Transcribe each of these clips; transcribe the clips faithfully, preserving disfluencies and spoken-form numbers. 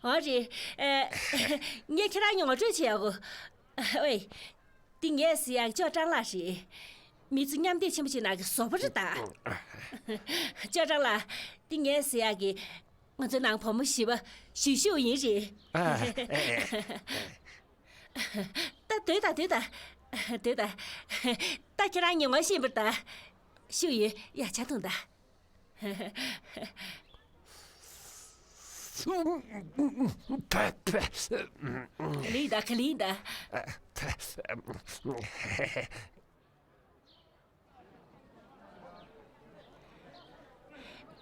ཨོ་རེད། ཨེ། ངས་ཁྱེད་རང་ངོ་སྤྲོད་བྱེད་ཡག་གོ། ཨོའི། འདི་ངས་ཟེར་ཡག་ཅོ་ཀྲང་ལགས་རེད། མི་ཚོ་མཉམ་སྡེབ་ཆེན་པོ་ཅིག་ནང་གི་བཟོ་པ་རེད་ད། ཅོ་ཀྲང་ལགས། འདི་ངས་ཟེར་ཡག་གི། ང་ཚོའི་ནང་བུ་མོ་བཞི་པ་ཞུས་ཞུས་ཡིན་རེད། ད་སྡོད་ད་སྡོད་ད། སྡོད་ད། ད་ཁྱེད་རང་ཉིན་མོ་ཤེས་པར་ད། ཞུ་ཡོད་ཡ་ཆ་ཐུང་ད། ག་ལེན་ད་ག་ལེན་ད།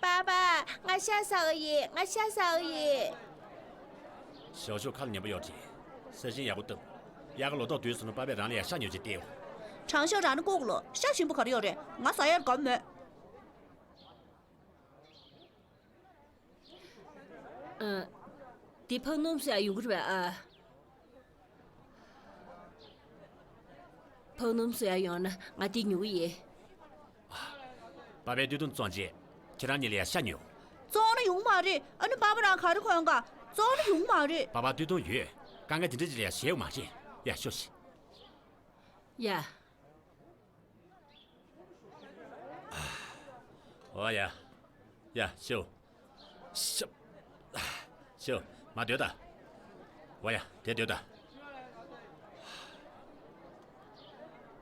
པ་པ། ང་ཤ་ཟ་གི་ཡིན། ང་ཤ་ཟ་གི་ཡིན། ཞའོ་ཞའོ་ཁ་ལ་ཉན་པ་ཡོད་ཅིང་ས་ཞིང་ཡག་པོ་བཏབ། དབྱར་ཁ་ལོ་ཏོག་དུས་སུ་ནི་པ་པས་རང་ལ་ཡ་ཤ་ཉོས་ཅིག་སྟེར་འོ། དྲང་ཤོག་རང་ནི་ལྐུགས་ལོ། ཤ་ཞིམ་པོ་ག་རེ་ཡོད་རེད། ང་ཟ་ཡར་དགའ་མོད། ཨ། འདི་ཕག་སྣུམ་བཟོ་ཡག་ཡོང་གི་རེད་པས་ཨ། ཕག་སྣུམ་བཟོ་ཡག་ཡོང་ན་ང་འདི་ཉོ་གི་ཡིན། པ་པའི་སྟོད་ཐུང་བཙོང་རྗེས་ཁྱེད་རང་གཉིས་ལ་ཡ་ཤ་ཉོ། བཙོང་ན་ཡོང་མ་རེད། ཨ་ནི་པ་པ་རང་ག་རེ་གོན་ག་བཙོང་ན་ཡོང་མ་རེད། པ་པ་སྟོད་ཐུང་ཡོད། དཀའ་ངལ་དེ་འདྲ་ཅིག་ལ་ཡ་ཞེད་དགོས་མ་རེད། ཡ་ཤོག་ཤིག་ཡ། ཨོ་ཡ། ཡ་ཤོ། ཤོ། ཤོ། མ་སྡོད་ད། ཨོ་ཡ་དེ་སྡོད་ད།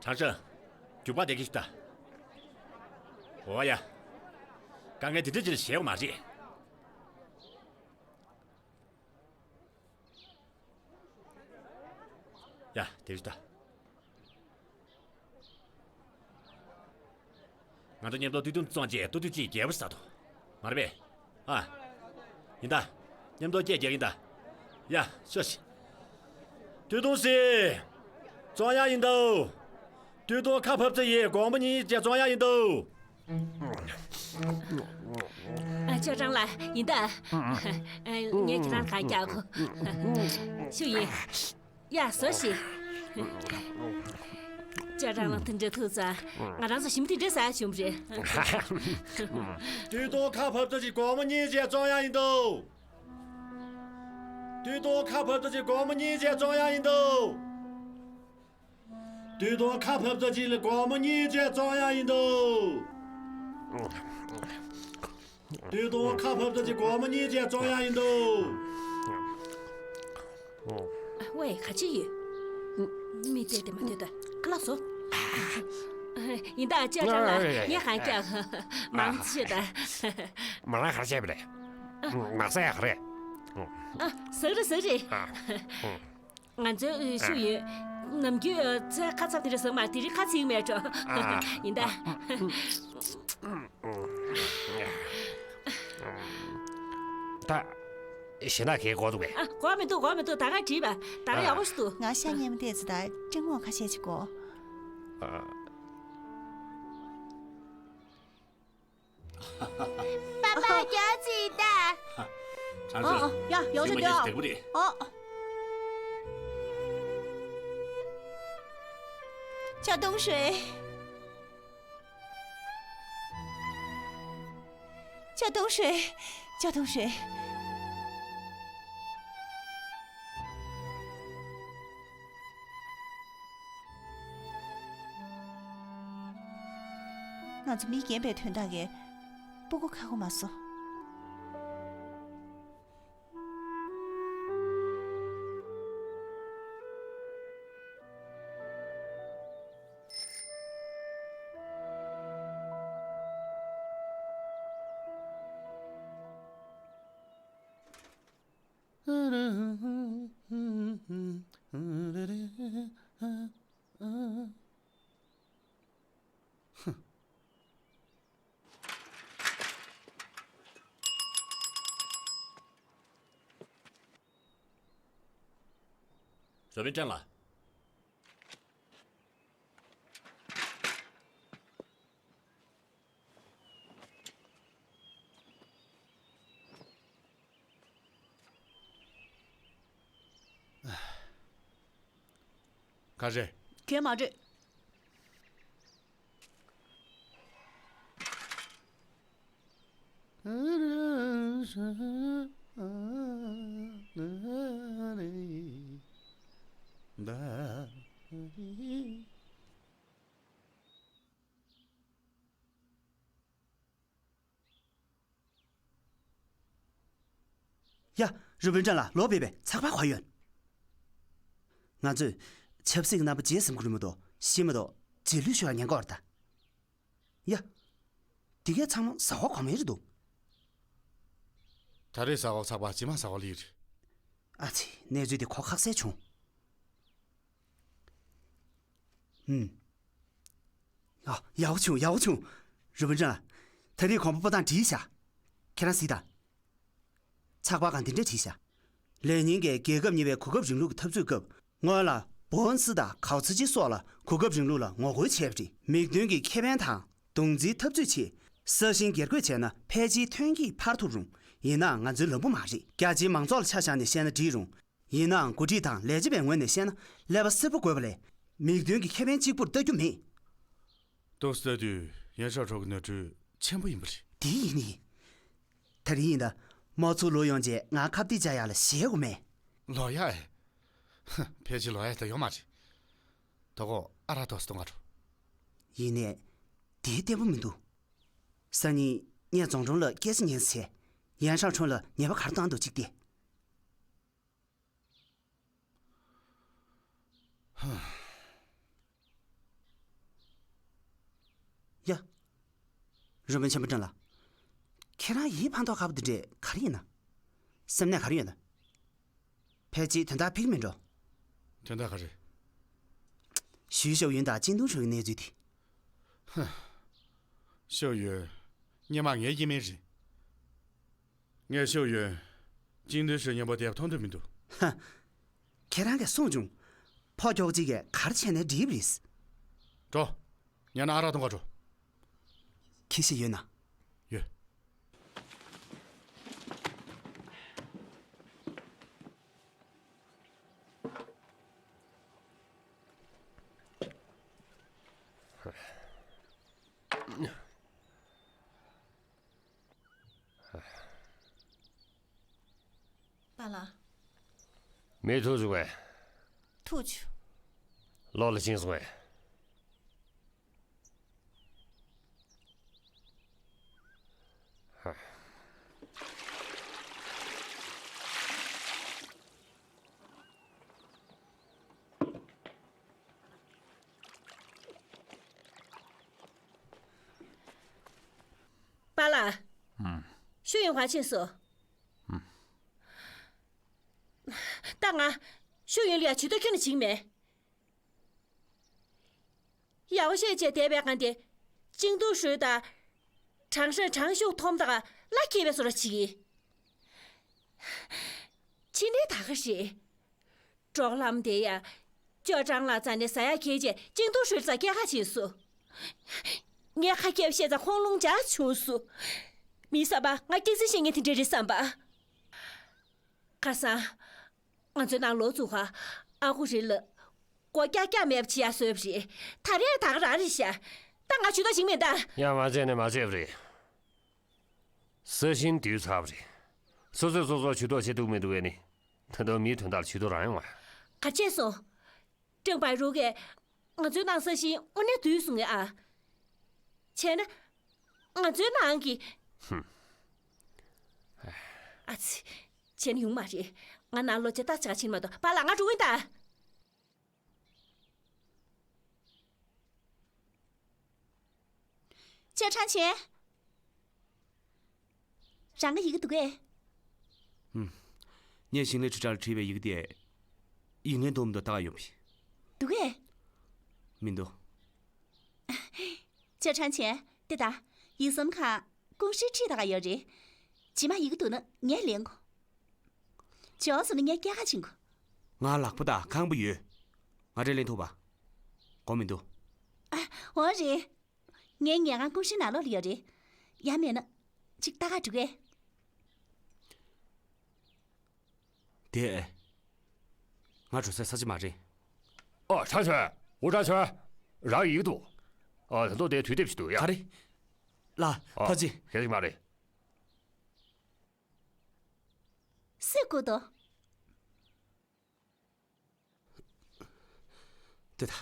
དྲང་ཤོ། རྒྱུག་པ་དེ་གིས་ད། ཨོ་ཡ། དཀའ་ངལ་དེ་འདྲ་ཅིག་ལ་ཞེད་དགོས་མ་རེད། ཡ་དེ་རེད་ད། ང་ཚོ་མཉམ་དུ་སྟོད་ཐུང་བཙོང་རྗེས་སྟོད་ཐུང་གཅིག་རྒྱས་པོ་ཟ་དོ། མ་རེད་པས། ཨ། ཡིན་ད། མཉམ་དུ་སྐད་རྒྱག་གིན་ད། ཡ་ཤོ་ཤི། སྟོད་ཐུང་ཟེར། བཙོང་ཡག་ཡིན་ད། སྟོད་ཐུང་ཁ་ཕབ་ཚེ་ཡི་སྒོར་མོ་གཉིས་བཅས་བཙོང་ཡག་ཡིན་ད། ཨ། ཅོ་ཀྲང་ལགས་ཡིན་ད། ཨ། ངས་ཁྱེད་རང་གང་རྒྱག་གོ། ཞུ་ཡིན། ཡ་བཟོ་ཞིག་ཅོ་ཀྲང་ལགས་དེ་འདྲ་ཐུག་ཙང་ང་རང་ཚོ་ཞིམ་པོ་དེ་འདྲ་ཟ་བྱུང་རེད། སྟོད་ཐུང་ཁ་ཕབ་ཚེ་ཡི་སྒོར་མོ་གཉིས་བཅས་བཙོང་ཡག་ཡིན་ད། སྟོད་ཐུང་ཁ་ཕབ་ཚེ་ཡི་སྒོར་མོ་གཉིས་བཅས་བཙོང་ཡག་ཡིན་ད། སྟོད་ཐུང་ཁ་ཕབ་ཚེ་ཡི་སྒོར་མོ་གཉིས་བཅས་བཙོང་ཡག་ཡིན་ད། སྟོད་ཐུང་ཁ་ཕབ་ཚེ་ཡི་སྒོར་མོ་གཉིས་བཅས་བཙོང་ཡག་ཡིན་ད། ཝེ་ག་ཅི་ཡོད། མི་བལྟས་ཏེ་མ་སྡོད་ད་ཁ་ལག་བཟོ། ཡིན་ད་ཅོ་ཀྲང་ལགས་ངས་གང་རྒྱག་མང་ཆེ་ད། མ་ལ་ག་རེ་བྱས་པ་རེད། ནགས་ཚལ་ཡག་རེད། ཨ། ཟ་རེད་ཟ་རེད། ང་ཚོའི་ཤུགས་ཡོད། ནམ་རྒྱུན་ཚལ་ཁ་ཚ་དེ་རེད་ཟེར་མ་དེ་རིང་ཁ་ཚིག་མེད་འགྲོ། ཡིན་ད། ད། ཞེ་ན་གའི་གོ་འདུག་གས། ཨ། གོ་མི་འདུག་གོ་མི་འདུག་ད་ག་བྲིས་པ་ད་ག་ཡག་པོ་ཞིག་འདུག་ང་ཤ་ཉན་མི་བལྟས་ཚེ་ད་སྤྲིན་མོག་ཁ་ཤས་ཅིག་གོ། པ་པ་རྒྱག་ཅིག་ད། དྲང་ཨ་ཨ་ཤོ། ཡ་ཡག་ཤོས་ཉི་མ་ཉིན་འདུག་བདེ་པོ་རེད། ཨ། ཅ་དུང་ཧྲེ། ཅ་དུང་ཧྲེ། ཅ་དུང་ཧྲེ། ང་ཚོ་མི་རྒན་པའི་དོན་དག་གིས་སྤུ་གུ་ཁ་གོ་མ་སོང་། བཟོ་པའི་ཀྲང་ལགས། ག་རེ། གས་མ་རེད། ཡ། རུ་དཔོན་ཀྲང་ལགས། ལོག་ཕེབས་པས། ཚགས་པར་ག་པར་ཡོད། ང་ཚོས་ཆབ་སྲིད་ཀྱི་རྣམ་པ་བརྗེད་སོང་གི་རེད་མ་གཏོགས། ཤེས་མ་གཏོགས་རྗེས་ལུས་ཤོར་ཡག་ཉེན་ཁ་ཡོད་རེད་ད། ཡ། འདི་གས་ཚང་མ་ཟ་ཧོར་གོང་མའི་རེད་འདུག་ད་རེས་ཟ་ཧོར་ཚགས་པར་རྗེས་མ་ཟ་ཧོར་ལི་རེད། ཨ་ཙི། གནས་ཚུལ་དེ་གོ་ཁག་གསལ་བྱུང་། ཨུམ། ཨ། ཡག་པོ་བྱུང་། ཡག་པོ་བྱུང་། རུ་དཔོན་ཀྲང་། ད་རེས་གོང་མ་པོ་ཏང་བྲིས་ཤག་ཁྱེད་རང་གཟིགས་དང་། ཚགས་པར་སྒང་འདི་འདྲས་བྲིས་ཤག་ལེ་ཉིན་གྱིས་རྒྱལ་ཁབ་གཉིས་པོའི་གོ་སྐབས་རིང་ལུགས་ཀྱི་འཐབ་རྩོད་སྐབས། སྔོན་ལ་བོན་སི་དང་གའོ་ཙི་ཅི་སོགས་ལ་གོ་སྐབས་རིང་ལུགས་ལ་ངོ་རྒོལ་བྱས་པ་རེད། མིག་མདུན་གྱི་ཁེ་ཕན་དང་གདུང་འཛིན་འཐབ་རྩོད་ཆེད་ས་ཞིང་བསྒྱུར་བཀོད་བྱས་ན་ཕལ་ཆེར་ཐོན་སྐྱེད་འཕར་ཐུབ་རུང་། ཡིན་ནའང་ང་ཚོའི་ལམ་བུ་མ་རེད། རྒྱ་ཆེའི་མང་ཚོགས་ལ་ཆ་བཞག་ནས་བཤད་ན་འགྲིག་རུང་། ཡིན་ནའང་འགོ་ཁྲིད་དང་ལས་བྱེད་པའི་ངོས་ནས་བཤད་ན་ཀླད་པ་སེར་པོ་དགོས་པ་ལས། མིག་མདུན་གྱི་ཁེ་ཕན་གཅིག་པུར་ལྟ་རྒྱུ་མེད། ཏོག་ཙམ་ལྟ་དུས་ཡན་ཧྲའོ་ཁྲོ་གི་ནོར་འཁྲུལ་ཆེན་པོ་ཡིན་པ་རེད། དེ་ཡིན་ནི། ད་རིང་ཡིན་ད། མའོ་ཙུ་ལུའུ་ཡོང་རྗེས་ང་ཁ་གཏད་བཅག་ཡག་ལ་ཞེད་དགོས་མེད། ལོ་ཡ་ཨེ། ཧ། ཕལ་ཆེར་ལོ་ཡ་ད་ཡོད་མ་རེད། ད་ཁོ་ཨ་རག་ཏོག་ཙམ་འཐུང་ག་འགྲོ། ཡིན་ནའི། དེ་བརྟན་པོ་མི་འདུག་སང་ཉིན་ངས་རྫོང་གྲོང་ལ་སྐད་ཆ་ཉན་ཟེར། ཡན་ཧྲའོ་ཁྲོ་ལ་ཉེས་པ་ག་རེ་བཏང་འདུག་ཅིག་ལྟོས། ཡ། རུ་དཔོན་ཆེན་པོ་ཀྲང་ལགས། ཁྱེད་རང་ཡིད་ཕམ་མདོག་ཁ་པོ་འདི་འདྲས་ག་རེ་ཡིན་ན། སེམས་ནད་ག་རེ་ཡོད་ན། ཕལ་ཆེར་དོན་དག་ཕིག་མིན་འགྲོ། དོན་དག་ག་རེ། ཞུས་ཤོག་ཡོན་དང་ཅིང་ཏུང་ཧྲུའུ་གི་གནས་ཚུལ་དེ། ཧ། ཤོག་ཡོན། སྔོན་མ་ངའི་སྐྱེ་དམན་རེད། ངས་ཤོག་ཡོན། ཅིང་ཏུང་ཧྲུའུ་མཉམ་པོ་བསྡད་པ་མཐོང་འདོད་མི་འདུག་ཧ། ཁྱེད་རང་གིས་གསུངས་བྱུང་། ཕོ་ཁྱོ་གཅིག་གིས་ག་རེ་བྱས་ནའི་འགྲིག་པ་རེད། འགྲོ། ཉལ་ན་ཨ་རག་འཐུང་ག་འགྲོ། ཁྱི་ཤི་ཡོད་ན། ཡོད། པཱ་ལགས། མི་ཐུག་བྱུང་བས། ཐུག་བྱུང་། ལོག་ལ་ཕྱིན་སོང་བས། པཱ་ལགས། ཨུམ། ཤོག་ཡོན་ག་ཕྱིན་སོང་། ཨུམ། ད་ང་ཤོག་ཡོན་ལ་ཡ་ཇུས་གཏོགས་ཁྱོན་ནས་བྱེད་ཀྱི་མེད། ཡག་པོ་བཤད་བྱས་བསྡད་པའི་སྒང་དེ། ཅིང་ཏུང་ཧྲུའུ་དང་། ཁྲང་ཧྲན་ཁྲང་ཞུང་མཐོང་དང་བླ་སྐྱེས་པའི་བཟོ་འདྲ་བྱེད་ཀྱི། ཕྱི་ནས་ད་ག་རེད། གྲོགས་ལམ་དེ་ཡ། ཅོ་ཀྲང་ལགས་རྩ་ནས་ཟ་ཡག་ཁྱེར་རྗེས་ཅིང་ཏུང་ཧྲུའུ་རྩ་སྐྱེལ་ཁ་ཕྱིན་སོང་། ངས་ཁ་སྐྱེལ་བཤད་ཙང་ཁོང་རླུང་འཇགས་བྱུང་སོང་། མི་བསམ་པ་ང་སྐྱག་རྫུན་བཤད་མཁན་དེ་འདྲ་རེད་བསམ་པ། ཁ་སང་། ང་ཚོའི་ནང་ལོགས་བཙུགས་ཁ། ཨ་ཁུ་རི་ལ། སྒོ་ཀྱག་ཀྱག་མེད་པ་བྱེད་ཡ་བཟོས་པ་རེད། ད་རེས་ད་ག་རང་རེད་ཤག་ད་ང་ཇུས་གཏོགས་བྱེད་ཀྱི་མེད་ད། ཡང་མ་བྱས་ནས་མ་བྱས་པ་རེད། ས་ཞིང་བསྡུས་ཚར་བ་རེད། སོ་སོས་སོ་སོར་ཇུས་གཏོགས་བྱེད་ཐུབ་མི་འདུག་བས་ནི། ད་དུང་མིའི་དོན་དག་ལ་ཇུས་གཏོགས་རང་ཡོང་བ། ག་བྱས་སོང་། ཀྲེང་པའེ་རུའུ་གིས་ང་ཚོའི་ནང་ས་ཞིང་དངོས་གནས་བསྡུས་སོང་ངས་ཨ། བྱས་ན། ང་ཚོའི་ནང་གི། ཧུམ། ཨ་ཙི། བྱས་ན་ཡོང་མ་རེད། ང་ནང་ལོགས་ཇ་རྟགས་ཆག་ཕྱིན་མ་གཏོགས་པཱ་ལགས་ང་འགྲོ་གི་ཡིན་ད། ཅོ་ཁྲང་ཆན། རང་གི་ཡི་གེ་འདུག་གས། ཨུམ། ངས་ཞིང་ལས་ཁྲི་ཁྲག་ལ་བྲིས་པའི་ཡི་གེ་དེ། ཡིག་ངན་འདུག་མི་འདུག་ལྟ་ག་ཡོང་བ་ཡིན། འདུག་གས། མི་འདུག་ཅོ་ཁྲང་ཆན། དེ་ད། ཡིག་ཟམ་ཁང་། ཀུང་ཧྲི་ཁྲིད་ལྟ་ག་ཡོད་རེད། ཇི་མ་ཡི་གེ་འདུག་ན་ངས་ལེན་དགོས། བྱས་སོང་ན་ངས་སྐྱེལ་ཁ་ཕྱིན་དགོས། ང་ལག་པ་དང་རྐང་པ་ཡོད། ང་རེ་ལེན་ཐུབ་པ། དགོས་མི་འདུག་ཨ། འོ་རེད། ངའི་ཉལ་ཁང་ཀུང་ཧྲི་ནང་ལོགས་ལ་ཡོད་རེད། ཡང་མེད་ན། ཅིག་ལྟ་ག་འགྲོ་གས། དེ། ང་འགྲོ་སའི་ས་ཆ་མ་རེད། ཨ། ཁྲང་ཆོན། ཝུ་ཁྲང་ཆོན། རང་ཡི་གེ་འདུག་ཨ། ད་དུང་དེ་དུས་དེབ་ཞིག་འདུག་ཡ། ག་རེ། ལགས། ཨ། ཕ་ཅི། ཞེ་ཅིག་མ་རེད། སུས་བསྐུར་འདུག་དེ་ད།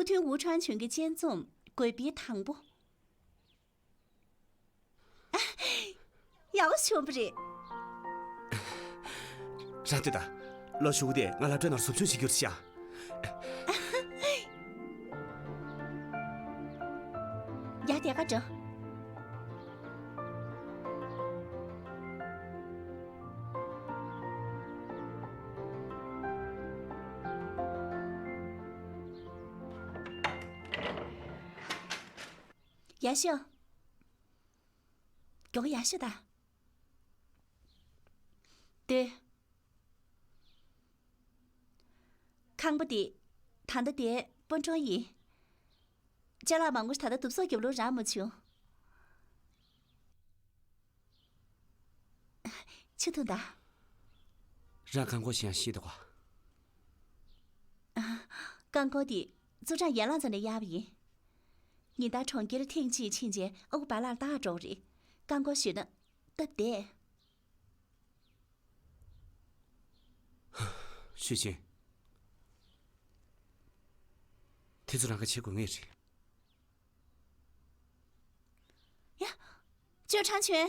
མཐུན་ཝུ་ཁྲང་ཆུན་གྱི་སྤྱན་རྩོམ་བཀོད་པའི་དང་པོ། ཡག་པོ་བྱུང་བ་རེད། རང་ལྟོས་དང་། ལོ་ཞུ་གི་དེ་ང་སློབ་གྲྭའི་ནང་ཟབ་སྦྱོང་བྱེད་རྒྱུར་བྱ། ཡ་དེ་ག་འགྲོ། ཡ་ཤོ། མགྱོགས་ཡ་ཤོ་ད། ལྟོས། ཁང་པ་འདི། ད་ལྟ་དེ་སྤུན་གྲོགས་ཡིན། ཅ་ལག་མང་པོ་ད་ལྟ་བསྡུ་གསོག་རྒྱབ་ལུགས་རག་མ་བྱུང་། ཆུ་འཐུང་དང་། རང་རྐང་འཁོར་ཞིག་ཡང་ཤེས་འདུག་ག་རྐང་འཁོར་འདི་ཙུའུ་ཀྲང་ཡན་ལགས་རྩ་ནས་གཡར་བ་ཡིན། ཉིན་ལྟར་གྲོང་ཁྱེར་ཐེངས་གཅིག་ཕྱིན་རྗེས་ཨ་ཁུ་པཱ་ལགས་ལ་བརྟག་འགྲོ་གི་རེད། རྐང་འཁོར་ཞུས་ན་སྟབས་བདེ། ཞུས་ཅིན། དེ་ཚོ་རང་གིས་བྱེད་དགོས་ངེས་རེད། ཡ། ཅོ་ཁྲང་ཆོན།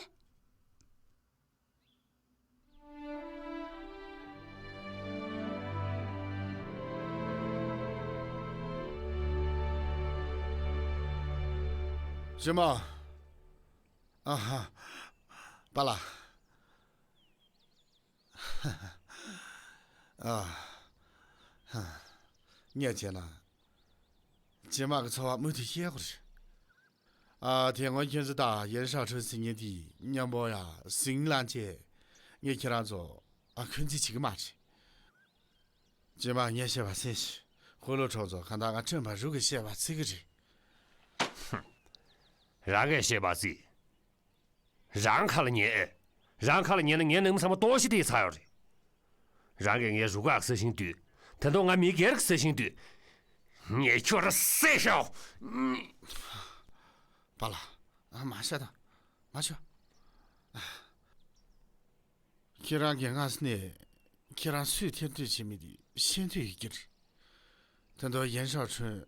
ཅི་མ། ཨ་ཧ། པཱ་ལགས། ཨ། ཧ། ངས་བྱས་ན། ཅི་མ་གི་འཚོ་བ་མུ་མཐུད་བཤད་དགོས་རེད། ཨ། དེ་སྔོན་ཁྱོད་ཚོ་དང་ཡན་ཧྲའོ་ཁྲུན་ཟེར་མཁན་དེ་མཉམ་པོ་ཡ་ཟིང་ལངས་བྱས། ངས་ཁྱེད་རང་ཚོ་ཨ་འཁོན་འཛིན་བྱེད་ཀྱི་མ་རེད། ཅི་མ་ངས་བཤད་པ་གསན་ཤིག་ཧུ་ལོ་ཁྲོང་ཚོ་གང་ལྟར་ང་ཁྲོན་པ་རུ་གིས་བཤད་པ་བརྩི་གི་རེད། ཧུམ། རང་གིས་བཤད་པ་བརྩི། རང་ཁ་ལ་ཉན་ཨེ། རང་ཁ་ལ་ཉན་ན་ངའི་ནང་མི་ཚང་མ་ལྟོགས་ཤི་དེ་ཚར་ཡོད་རེད། རང་གིས་ངའི་རུ་ཁག་གི་ས་ཞིང་བསྡུས། དེ་དུས་ང་མི་སྒེར་གྱི་ས་ཞིང་བསྡུས། ངས་ཁྱོད་ར་བསད་ཤོག་པཱ་ལགས། ཨ། མ་བཤད་དང་། མ་བཤད། ཁྱེད་རང་གིས་སྔ་ས་ནས་ཁྱེད་རང་སུས་ཐེར་འདོན་བྱེད་མིན་དེ་ཤེས་འདོད་ཡོད་ཀྱི་རེད། དེ་དུས་ཡན་ཧྲའོ་ཁྲུན་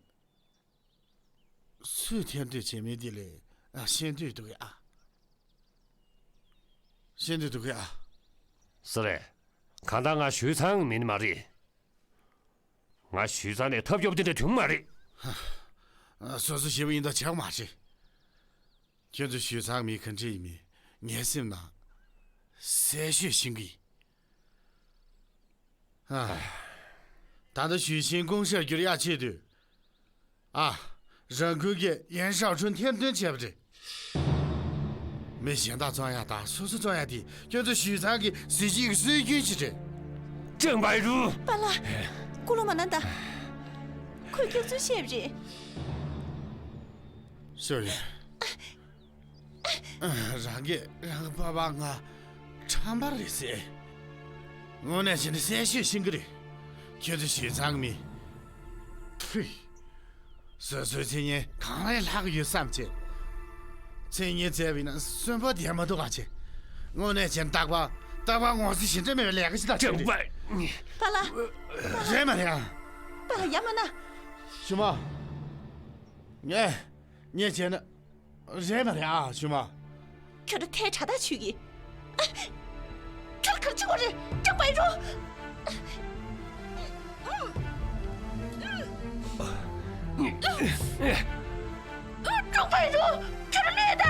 སུས་ཐེར་འདོན་བྱེད་མིན་དེ་ལས་ཤེས་འདོད་འདུག་གས་ཨ། ཤེས་འདོད་འདུག་གས་ཨ། སུ་རེད། གང་ལྟར་ང་ཞུས་ཚང་མིན་མ་རེད། ང་ཞུས་ཚང་ནས་ཐབས་སྐྱོ་པོ་དེ་འདྲ་བྱུང་མ་རེད། སོ་སོ་ཞེ་པོ་ཡིན་མདོག་ཆགས་མ་རེད། ཁྱོད་ཚོ་ཞུས་ཚང་མི་ག་འདྲ་ཡིན་མིན་ངའི་སེམས་ནང་གསལ་ཤོས་ཤེས་ཀྱི་ཡིན། ཨ། ད་ལྟ་ཞུས་ཆེན་དགོངས་ཞུར་འགྱུར་ཡག་ཆེད་དུ། ཨ། རང་འགུལ་གྱིས་ཡན་ཧྲའོ་ཁྲུན་ཐེར་འདོན་བྱས་པ་རེད། མི་གཞན་དག་བཙོང་ཡག་དང་སོ་སོ་བཙོང་ཡག་དེ་ཁྱོད་ཚོ་ཞུས་ཚང་གི་གཟི་བརྗིད་ཀྱི་སྲོལ་རྒྱུན་ཞིག་རེད། ཀྲང་པའི་རུ། པཱ་ལགས། སྐུ་ལོ་མ་ན་ད། ཁོས་སྐྱག་རྫུན་བཤད་པ་རེད། ཤོ་ཡོན། རང་གིས་རང་གི་པ་ཕ་ང་ཁྲམ་པ་རེད་ཟེར། དངོས་གནས་བྱས་ན་གསལ་ཤོས་ཤེས་ཀྱི་རེད། ཁྱོད་ཚོ་ཞུས་ཚང་མི། ཕུ། སོ་སོའི་མཚན་སྙན་གང་ལས་ལྷག་གི་ཡོད་བསམ་བྱས། མཚན་སྙན་བཙལ་བ་ཡིན་ན་གསོན་པོ་བསྡད་མ་ཐུབ་པ་བྱས། དངོས་གནས་བྱས་ན་རྟག་པར་རྟག་པར་ངོ་ཚ་ཞེ་དྲག་མེད་པའི་ལས་ཀ་ཞིག་ད་བྱས་ཀྱི་རེད། པཱ་ལགས། རེད་མ་རེད་ཨ། པཱ་ལགས་ཡ་མ་ན། ཞུ་མ། ངས། ངས་བྱས་ན། རེད་མ་རེད་ཨ་ཞུ་མ། ཁྱོད་རང་ཐལ་དྲགས་ཐག་ཆོད་ཀྱི། ཁྱོད་ག་རེ་བྱེད་དགོས་རེད། ཀྲང་པའི་རུ། ཀྲང་པའི་རུ། ཁྱོད་རང་ལས་ད།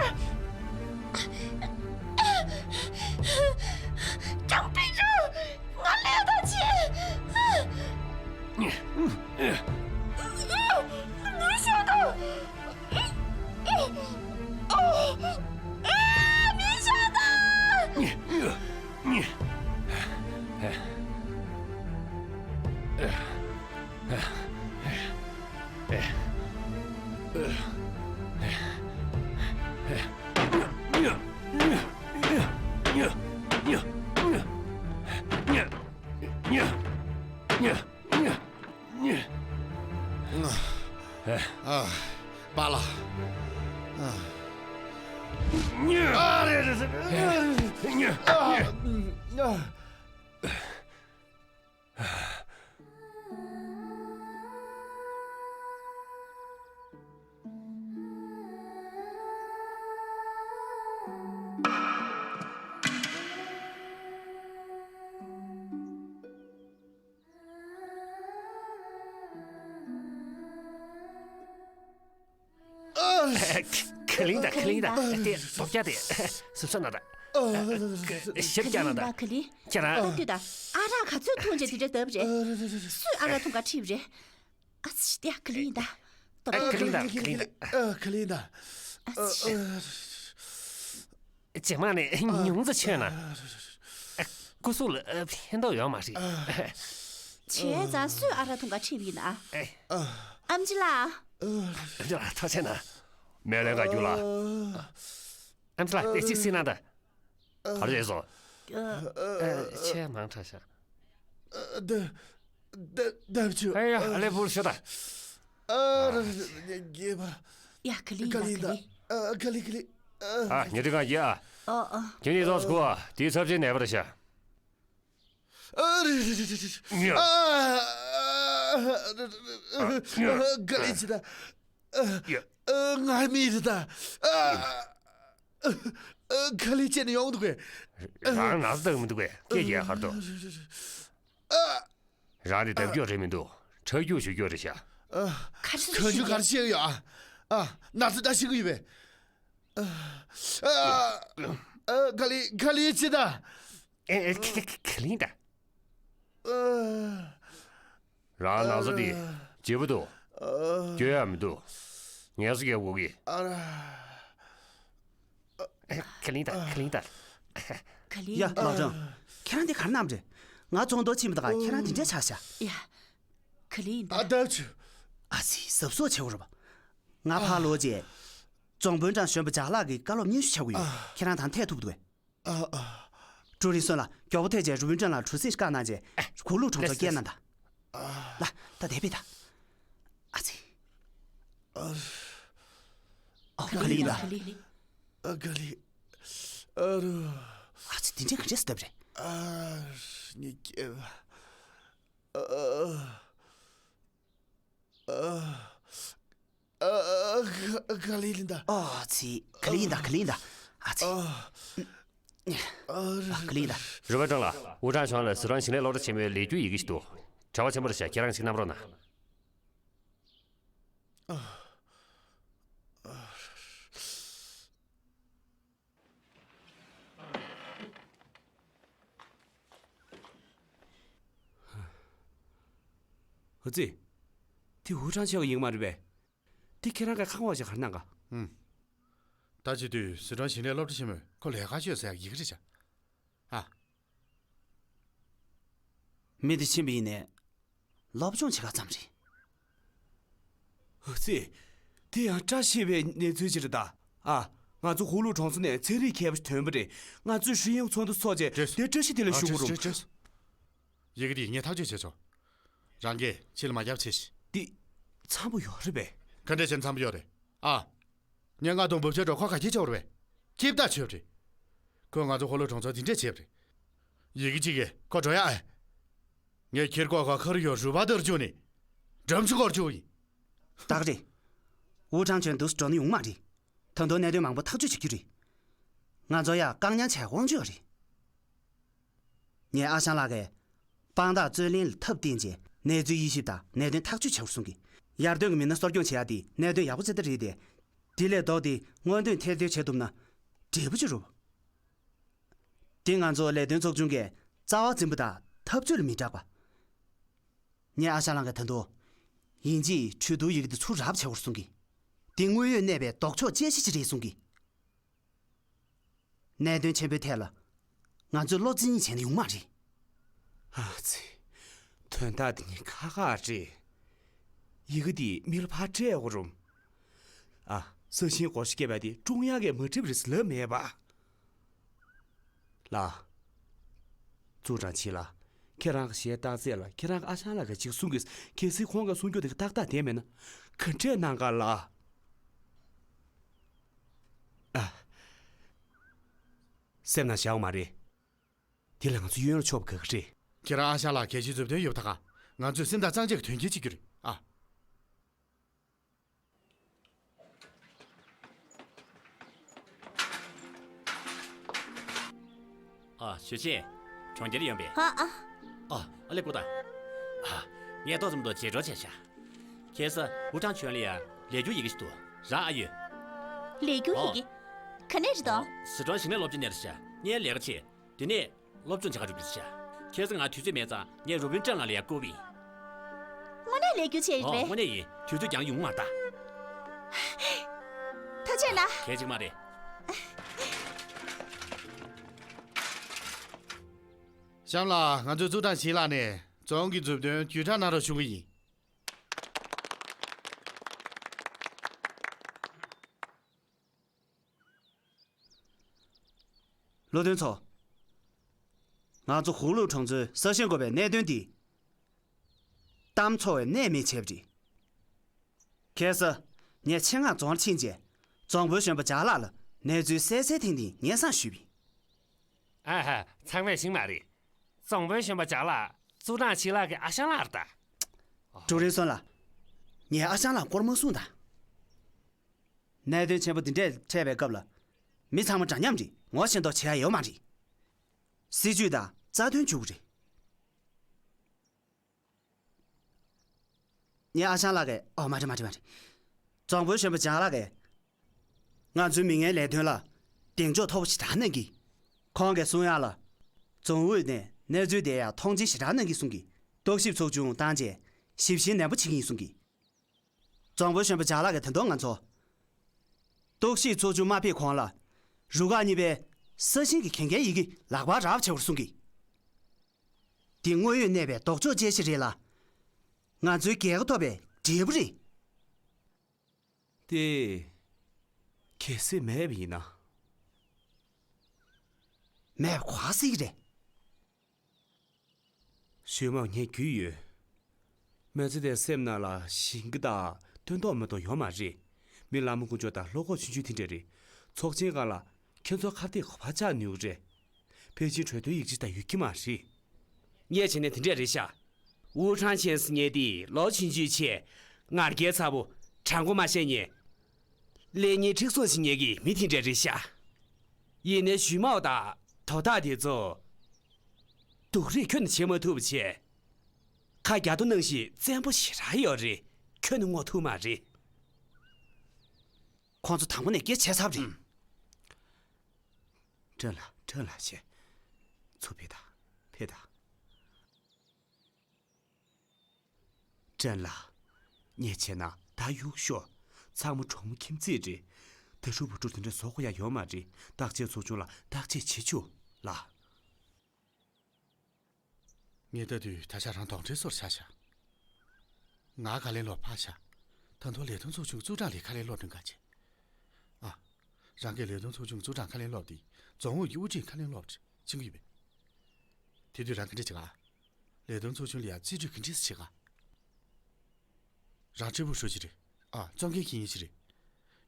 ཀྲང་པའི་རུ། ང་ལས་ད་ཆེ། ནུས་ཤོག་དང་། ཨ། པཱ་ལགས། ཨ། ཨ། རེད་རེད་རེད། ཨ། ཨ། ཁ་ལིན་ད། ཁ་ལིན་ད། དེ་རྡོག་རྒྱག་དེ་སུབ་ས་ན་ད། ཞབས་རྒྱག་ན་ད། ཁ་ལིན་ད། ཁ་ལིན། ཁྱེད་རང་། ད་ལྟོས་ད། ཨ་རག་ག་ཚོད་འཐུང་བྱས་དེ་འདྲ་བསྡད་པ་རེད། སུས་ཨ་རག་འཐུང་ག་ཁྲིད་པ་རེད། ཨ་ཙི། དེ་ཁ་ལིན་ད། རྡོག་རྡོག་ཁ་ལིན་ད། ཁ་ལིན་ད། ཁ་ལིན་ད། ཨ་ཙི། ཇེ་མང་ནས་ཉུང་ཙམ་མཆོད་ན། སྐུ་གཟུགས་ལ་ཕན་ཐོགས་ཡོད་མ་རེད། བྱས་ཙང་སུས་ཨ་རག་འཐུང་ག་ཁྲིད་པ་ཡིན་ན། ཨེ། ཨམ་ཆི་ལགས། ཨམ་ཆི་ལགས་ཐུགས་རྗེ་གནང་། སྨན་ལན་ག་རྒྱུགས་ལ། ཨམ་ཆི་ལགས་དེ་གཅིག་གཟིགས་གནང་དང་། ག་རེ་བྱས་སོང་། ཨ། ཆེས་མང་དྲགས་ཤག་ད་ད་ད་བྱོས། ཨེ་ཡ། ཨ་ལེ་བུར་ཤོད་ད། ཨ་ར་ར་ར། རྒྱས་པ། ཡ། ཁ་ལིན་ད། ཁ་ལིན་ད། ཁ་ལིན། ཨ། ཁ་ལིན། ཁ་ལིན། ཨ། ཨ། ཉེ་དྲི་གང་ཡ། ཨ་ཨ། ཁྱེད་གཉིས་ཚོགས་སུ་ཁུར་བ། དེའི་ཚབས་ཆེན་ནད་པ་རེད་ཤག་ཨ་རེ་རེ་རེ་རེ། ཉ། ཨ། ཨ། ཨ། ཨ། ཨ། ཁ་ལིན་ཅི་ད། ཨ། ཡ། ཨ། ང་མི་རེད་ད། ཨ། ཨ། ཁ་ལིན་ཅི་ནས་ཡོང་འདུག་གས། རང་ན་ཚ་ལྟ་གི་མི་འདུག་གས། སྐད་རྒྱག་གར་འདུག་ཨ། རང་དེ་སྡབ་སྐྱོ་རེད་མི་འདུག་ཁྲག་སྐྱུག་ཞུ་སྐྱོ་རེད་ཤག་ཨ། ག་རེ་གང་བྱུང་ག་རེ་བྱེད་ཀྱི་ཡོད། ཨ། ཨ། ན་ཚ་ད་ཤི་གི་ཡོད་པས། ཨ། ཨ། ཨ། ཁ་ལིན། ཁ་ལིན་ཅི་ད། ཨེ། ཨེ། ཁ་ཁ་ཁ་ལིན་ད། ཨ། རང་ན་ཚ་དེ་ལྗིད་པོ་འདུག་ཨ། སྐྱོ་ཡག་མི་འདུག་ངལ་གསོ་རྒྱག་དགོས་ཀྱི། ཨ་ར། ཁ་ལིན་ད། ཁ་ལིན་ད། ཁ་ལིན། ཡ། ལགས་སོ། ཁྱེད་རང་འདི་ག་རེ་གནང་བ་རེད། ང་ཚོང་དོ་ཕྱིན་པ་དང་ཁྱེད་རང་འདི་འདྲ་ཆགས་ཤག་ཡ། ཁ་ལིན་ད། ཨ། ད་བྱོས། ཨ་ཙི། གཟབ་གཟབ་བྱེད་དགོས་རེད་པ། ང་ཕར་ལོག་རྗེས་རྫོང་དཔོན་ཀྲང་གཞོན་པ་ཇག་ལགས་ཀྱི་བཀའ་སློབ་སྙན་ཞུ་བྱ་དགོས་ཡོད། ཁྱེད་རང་དང་ཐད་ཐུབ་འདུག་གས། ཨ། ཨ། ཀྲུའུ་རིན་སོན་ལགས། མགྱོགས་པོ་ཐད་བྱས་རུ་དཔོན་ཀྲང་ལ་གྲུ་གཟིངས་ཤིག་བཀག་གནང་རྗེས་གུར་ལུག་གྲོང་ཚོར་སྐྱེལ་གནང་དང་། ལགས། ད་དེ་བས་ད། ཨ་ཙི། ཨ། ཨོ། ཁ་ལིན་ད། ཁ་ལིན། ཨ། ཁ་ལིན། ཨ་རུ། ཨ་ཙི། དེ་འདྲས་ག་འདྲས་སུ་བསྡད་པ་རེད། ཨ། ཉི་སྐྱེ་བ། ཨ། ཨ། ཨ། ཨ། ཁ་ལིན་ད། ཨ་ཙི། ཁ་ལིན་ད། ཁ་ལིན་ད། ཨ་ཙི། ཨ། ཨ། ཁ་ལིན་ད། རུ་དཔོན་ཀྲང་ལགས། ཝུའུ་ཁྲང་ཞང་ལ་ཟི་ཁྲོན་ཞིང་ལས་སློབ་གྲྭ་ཆེན་མོའི་ལས་འཁྱུར་ཡི་གེ་ཞིག་འདུག་གྲྭ་པ་ཆེན་པོ་རེད་ཤག་ཁྱེད་རང་ཞིག་བསྣམས་རོགས་གནང་། ཨ་ཙི། དེ་ཝུའུ་ཁྲང་ཆེ་བ་ཡིན་མ་རེད་པས། དེ་ཁྱེད་རང་གིས་ཁ་སྔོག་བྱས་ག་རེ་གནང་ག་ཨུམ། ད་བྱེད་དུས་ཟི་ཁྲོན་ཞིང་ལས་སློབ་གྲྭ་ཆེན་མོས་ཁོ་ལས་ཀ་བྱོས་ཟེར་ཡག་ཡི་གེ་རེད་ཤག་ཨ། མི་དེ་ཕྱིན་པ་ཡིན་ནའི། སློབ་སྦྱོང་བྱེད་ག་ཙམ་རེད། ཨ་ཙི། དེ་ཡང་བཀྲ་ཤིས་པའི་གནས་ཚུལ་ཅིག་རེད་ད། ཨ། ང་ཚོ་ཧུའུ་ལུའུ་གྲོང་ཚོ་ནས་ཚན་རིག་མཁས་པ་ཞིག་ཐོན་པ་རེད། ང་ཚོས་ཧྲིན་ཡིའུ་ཚོགས་འདུ་འཚོགས་རྗེས་བྲེས་སོང་། དེ་བཀྲ་ཤིས་བདེ་ལེགས་ཞུ་དགོས་རུང་། ཨ། བྲེས་སོང་། ཡི་གེ་འདི་ངས་ཐག་གཅོད་བྱས་ཆོག་རང་གིས་ཕྱི་ལ་མ་རྒྱབ་བྱས་ཤིག་འདི་འཚམ་པོ་ཡོད་རེད་པས། ག་འདྲས་བྱས་འཚམ་པོ་ཡོད་རེད། ཨ། ངས་ང་དང་འབུབ་ཆ་འགྲོ་ཁོ་ག་གྱིས་ཆོག་རེད་པས། ཁྱིབ་ད་ཆོད་རེད། ཁོས་ང་ཚོ་ཧོ་ལོ་གྲོང་ཚོར་འདི་འདྲས་བྱས་པ་རེད། ཡི་གེ་གཅིག་གིས་ཁོ་འགྲོ་ཡ་ཨེ། ངས་ཁྱེར་ཀོ་ཁ་ཁར་ཡོད་རུ་བ་དར་བཅུག་ནས། འགྲམ་ཆུ་སྐོར་བཅུག་ཡིན། ད་ག་རེད། ཝུ་ཁྲང་ཆོན་འདུག་སེ་འགྲོ་ནི་ཡོང་མ་རེད། ད་དུང་གནད་དོན་མང་པོ་ཐག་གཅོད་བྱེད་རྒྱུ་རེད། ང་ཚོ་ཡ་བཀག་ཉར་བྱས་དབང་ཆ་ཡོད་རེད། ངའི་ཨ་ཞང་ལགས་ཀྱིས། དཔང་རྟགས་རྩོད་ལེན་ལ་ཐབས་བསྟན་རྗེས་གནས་ཚུལ་དབྱེ་ཞིབ་དང་གནད་དོན་ཐག་གཅོད་བྱ་དགོས་གསུང་གི། ཡར་ཐོན་གྱི་མི་སྣ་གསོ་སྐྱོང་བྱེད་ཡག་དེ་གནད་དོན་ཡག་པོ་ཅིག་ད་རེད་དེ། དེ་ལས་ལྡོག་སྟེ་སྔོན་ཐོན་ཐེར་འདོན་བྱེད་ཐུབ་ན། འབྲས་བུ་ཅིག་རེད། དེ་ང་ཚོ་ལས་དོན་ཚོགས་ཆུང་གིས་རྩ་བ་འཛིན་པ་དང་འཐབ་རྩོད་ལ་མི་སྐྲག་པ། ངའི་ཨ་ཞང་ལགས་ཀྱིས་ད་དུང་། དབྱིན་ཇིའི་གྲོས་བསྡུར་ཡི་གེ་དེ་ཚུར་རག་པ་བྱ་དགོས་གསུང་གི། དེ་དངོས་ཡོད་གནས་པའི་ལྡོག་ཕྱོགས་དཔྱད་གཞི་ཅིག་རེད་གསུང་གི། གནད་དོན་ཆེན་པོའི་ཐད་ལ། ང་ཚོས་བློ་རྩེ་གཉིས་བྱས་ན་ཡོང་མ་རེད། ཨ་ཙི། དོན་དག་འདི་ནི་ཁག་ཁག་རེད། ཡི་གེ་འདི་མི་ལ་ཕར་སྤྲད་དགོས་རུང་། ཨ། ས་ཞིང་སྒོར་བཞི་སྐྱེས་པ་དེ་ཀྲུང་དབྱང་གིས་མ་འགྲིག་པ་རེད་ཟེར་ལབ་མེད་པ། ལགས། ཙུའུ་ཀྲང་ཆི་ལགས། ཁྱེད་རང་གི་གཞས་བཏང་ཚད་ལ་ཁྱེད་རང་གི་ཨ་ཞང་ལགས་ཀྱིས་ཅིག་གསུང་གི། གལ་སྲིད་ཁོང་གིས་གསུང་རྒྱུ་དེ་གི་ཏག་ཏག་བསྡད་མེད་ན། ག་འདྲས་གནང་ག་ལགས། ཨ། སེམས་ནང་བཞག་པ་མ་རེད། དེ་ལ་ང་ཚོ་གཡོལ་ཆོག་པ་ག་གི་རེད། ཁྱེད་རང་ཨ་ཞང་ལགས་གལ་ཆེའི་མཛུབ་སྟོན་ཡོད་པ་དང་། ང་ཚོས་སེམས་ཐག་གཙང་བཅད་ཀྱིས་དོན་འཁྱོལ་བྱེད་རྒྱུ་རེད་ཨ། ཨ། ཞུས་ཅིན། གྲོང་ཁྱེར་ཡོང་པས། ཧ་ཨ། ཨ། ཨ་ལེ་སྐུ་དང་། ཨ། ངས་ཏོག་ཙམ་དུ་བརྗེད་འགྲོ་བྱས་ཤག་གལ་སྲིད་ཝུ་ཁྲང་ཆོན་ལ་ཡ་ལས་འཁྱུར་ཡི་གེ་ཞིག་འདུག་རག་ཨ་ཡོད། ལས་འགུལ་ཡི་གེ། ག་ནས་རེད་དོ། ཟི་ཁྲོན་ཞིང་ལས་སློབ་ཆེན་ནས་རེད་ཤག་ངས་ལས་ཀ་བྱེད། དེ་ནས་སློབ་སྦྱོང་བྱེད་ག་འགྲོ་གི་རེད་ཤག་ཁ་སང་ང་དུས་ཚོད་མེད་ཙང་ངས་རུ་པིན་ཀྲེན་ལགས་ལ་ཡར་བསྐུར་བ་ཡིན། དངོས་གནས་ལས་འགུལ་བྱེད་ཡོད་ཨོ་རེད་པས། དངོས་གནས་ཡིན། དུས་ཚོད་ཀྱང་ཡོང་མ་ད། ཐུགས་རྗེ་གནང་། གལ་ཆེ་གི་མ་རེད། གཤམ་ལ་ང་ཚོའི་ཙུའུ་ཀྲང་ཞིན་ལགས་ནས་རྫོང་གི་མཛུབ་སྟོན་བརྒྱུད་བསྒྲགས་གནང་རོགས་ཞུ་གི་ཡིན། བློ་མཐུན་ཚོ། ང་ཚོ་ཧུའུ་ལུའུ་གྲོང་ཚོའི་ས་ཞིང་དགོས་པའི་གནད་དོན་འདི་གཏམ་ཚོ་བས་གནས་མེད་བྱས་པ་རེད། ཁ་སང་ངས་ཆེད་མངགས་རྫོང་ལ་ཕྱིན་རྗེས་རྫོང་དཔོན་གཞོན་པ་འཇག་ལགས་ལ་གནས་ཚུལ་གསལ་གསལ་ཐིང་ཐིང་སྙན་སེང་ཞུས་པ་ཡིན། ཨ་ཧ། ཚང་མས་ཤེས་མ་རེད། རྫོང་དཔོན་གཞོན་པ་འཇག་ལགས་ཙུའུ་ཀྲང་ཞིན་ལགས་ཀྱི་ཨ་ཞང་ལགས་རེད་ད། ཀྲུའུ་རིན་སོན་ལགས། ངའི་ཨ་ཞང་ལགས་སྐོར་མ་གསུངས་དང་། གནད་དོན་ཆེན་པོ་འདི་འདྲས་འཕྲད་པའི་སྐབས་ལ། མི་ཚང་མ་འདྲ་མཉམ་རེད། ངོ་ཤེས་མདོག་བྱེད་ཡ་ཡོད་མ་རེད། སྲིད་ཇུས་དང་རྩ་དོན་འཇུག་གི་རེད། ངའི་ཨ་ཞང་ལགས་ཀྱིས། ཨོ་མ་རེད་མ་རེད་མ་རེད། རྫོང་དཔོན་གཞོན་པ་འཇག་ལགས་ཀྱིས། ང་ཚོའི་མི་ངན་ལས་དོན་ལ་གདེང་འཇོག་མཐོ་པོ་ཞེ་དྲག་གནང་གི། ཁོང་གིས་གསུང་ཡག་ལ། རྫོང་ཨུད་ནས་གནས་ཚུལ་དེ་ཡར་མཐོང་མཆན་ཞེ་དྲག་གནང་གི་གསུང་གི། རྟོག་ཞིབ་ཚོགས་ཆུང་བཏང་རྗེས་ཞིབ་བཤེར་ནན་པོ་བྱེད་ཀྱི་ཡིན་གསུང་གི། རྫོང་དཔོན་གཞོན་པ་འཇག་ལགས་ཀྱིས་ད་དུང་ང་ཚོ། རྟོག་ཞིབ་ཚོགས་ཆུང་མ་ཕེབས་གོང་ལ། རུ་ཁག་གཉིས་པའི་ས་ཞིང་གི་གན་རྒྱའི་ཡི་གེ་ལག་པར་རག་པ་བྱེད་དགོས་གསུང་གི། འདི་དངོས་ཡོད་གནས་པའི་ལྡོག་ཕྱོགས་དཔྱད་གཞི་རེད་ལ། ང་ཚོའི་རྒྱལ་ཁ་ཐོབ་པའི་འབྲས་བུ་རེད། དེ། གལ་སྲིད་མེད་པ་ཡིན་ན། མེད་པ་ག་པར་སྲིད་ཀྱི་རེད། ཞུས་མ། ངས་རྒྱུས་ཡོད། མི་ཚེ་འདིའི་སེམས་ནང་ལ་ཞེན་གྱི་དང་སྟོན་ཐོག་མེད་ཐོག་ཡོད་མ་རེད། མི་ལ་མོ་དཀོན་མཆོག་དང་བློ་ཁོག་ཆུང་ཆུང་དེ་འདྲ་རེད། ཚོགས་ཆེན་སྒང་ལ་ཁྱེད་ཚོ་ཁ་གཏད་ག་པར་བཅག་ནུས་རེད། ཕལ་ཆེར་གྲོས་མཐུན་ཡིག་ཆ་དང་ཡོད་ཀྱི་མ་རེད། ངས་བྱས་ན་དེ་འདྲ་རེད་ཤག་ཝུའུ་ཁྲང་ཆེན་ཟེར་མཁན་དེ་ལོ་ཆུང་ཆུང་བྱས། ང་རྒྱལ་ཚ་པོ། དྲང་པོ་མ་བཤད་ཉན། ལས་ངན་མཁྲེགས་བཟུང་བྱེད་མཁན་གྱི་མི་དེ་འདྲ་རེད་ཤག་ཡིན་ནའི་ཞུས་མའོ་དང་དོ་བདག་དེ་ཚོ། སྡུག་རུས་ཁྱོན་ནས་བྱེད་མ་ཐུབ་པ་བྱས། ཁ་རྒྱ་རྡོ་ནང་བཞིན་བཙན་པོ་ཞེ་དྲག་ཡོད་རེད། ཁྱོན་ནས་བསྔོག་ཐུབ་མ་རེད། ཁོང་ཚོ་དང་པོ་ནས་སྐད་ཆ་ཚབ་རེད། ཨུམ། ཀྲེན་ལགས། ཀྲེན་ལགས་བྱས། ཚུར་ཕེབས་དང་། ཕེབས་དང་། ཀྲེན་ལགས། ངས་བྱས་ན་ད་གཡུག་ཞོག་ཚང་མ་གྲོགས་མོ་ཁྱིམ་མཚེས་རེད། ད་ཕྲུ་གུ་ཕྲུ་གུ་དེ་འདྲ་བཟོ་དགོས་ཡ་ཡོད་མ་རེད། བརྟག་དཔྱད་ཚོགས་ཆུང་ལ་བརྟག་དཔྱད་བྱེད་ཆོག་ལ། ངས་ལྟ་དུས་ད་ཆ་རང་གདོན་འདྲེ་བཟོ་འདྲ་ཆགས་ཤག་ང་ཁ་ལན་སློག་ཕར་བཞག་ད་དུང་ལས་དོན་ཚོགས་ཆུང་གཙུག་སྦྲང་ལ་ཁ་ལན་སློག་དྲན་ག་བྱེད། ཨ། རང་གིས་ལས་དོན་ཚོགས་ཆུང་གཙུག་སྦྲང་ཁ་ལན་སློག་དེ་རྫོང་ཨུད་ཀྱི་དབུ་ཁྲིད་ཁ་ལན་སློག་ཕྱིན་གྱི་ཡོད་པས། དེ་དུས་རང་ག་འདྲ་བྱེད་ག་ལས་དོན་ཚོགས་ཆུང་ལ་ཡ་རྩིས་སྤྲོད་ག་འདྲ་བྱེད་ག་རང་ཀྲི་པུའུ་ཧྲུའུ་ཅི་རེད། ཨ། གཙོ་འགན་འཁྱེར་མཁན་ཞིག་རེད།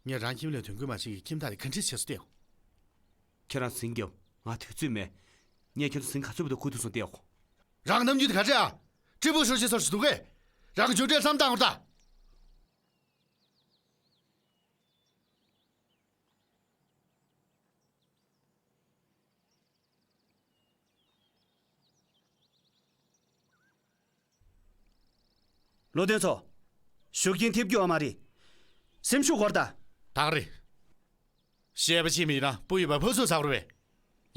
ངས་རང་ཁྱིམ་ལ་དོན་ཁུར་མ་བྱེད་མཁན་ཁྱིམ་བདག་དེ་ག་འདྲ་བྱེད་སྲོལ་བལྟས། ཁྱེད་རང་ཟིང་རྒྱབ། ང་དུས་ཚོད་མེད། ངས་ཁྱེད་ཚོ་ཟིང་ག་ཚོད་བར་དུ་ཁུར་ཐུབ་སོང་བལྟས། རང་རྣམ་འགྱུར་དེ་ག་འདྲ་ཨ། ཀྲི་པུའུ་ཧྲུའུ་ཅི་ཚོར་ཞིག་འདུག་གས། རང་གི་མཇུག་འབྲས་བསམ་བཏང་དགོས་ད། བློ་མཐུན་ཚོ། ཤུགས་རྐྱེན་ཐེབས་རྒྱུ་ཡོད་མ་རེད། སེམས་ཤུགས་སྒོར་ད། ད་ག་རེད། བཤད་པ་ཤེས་མི་ཡིན་ན་སྤུ་ཡོད་པ་ཕར་ཚུར་ཟ་བར་བས།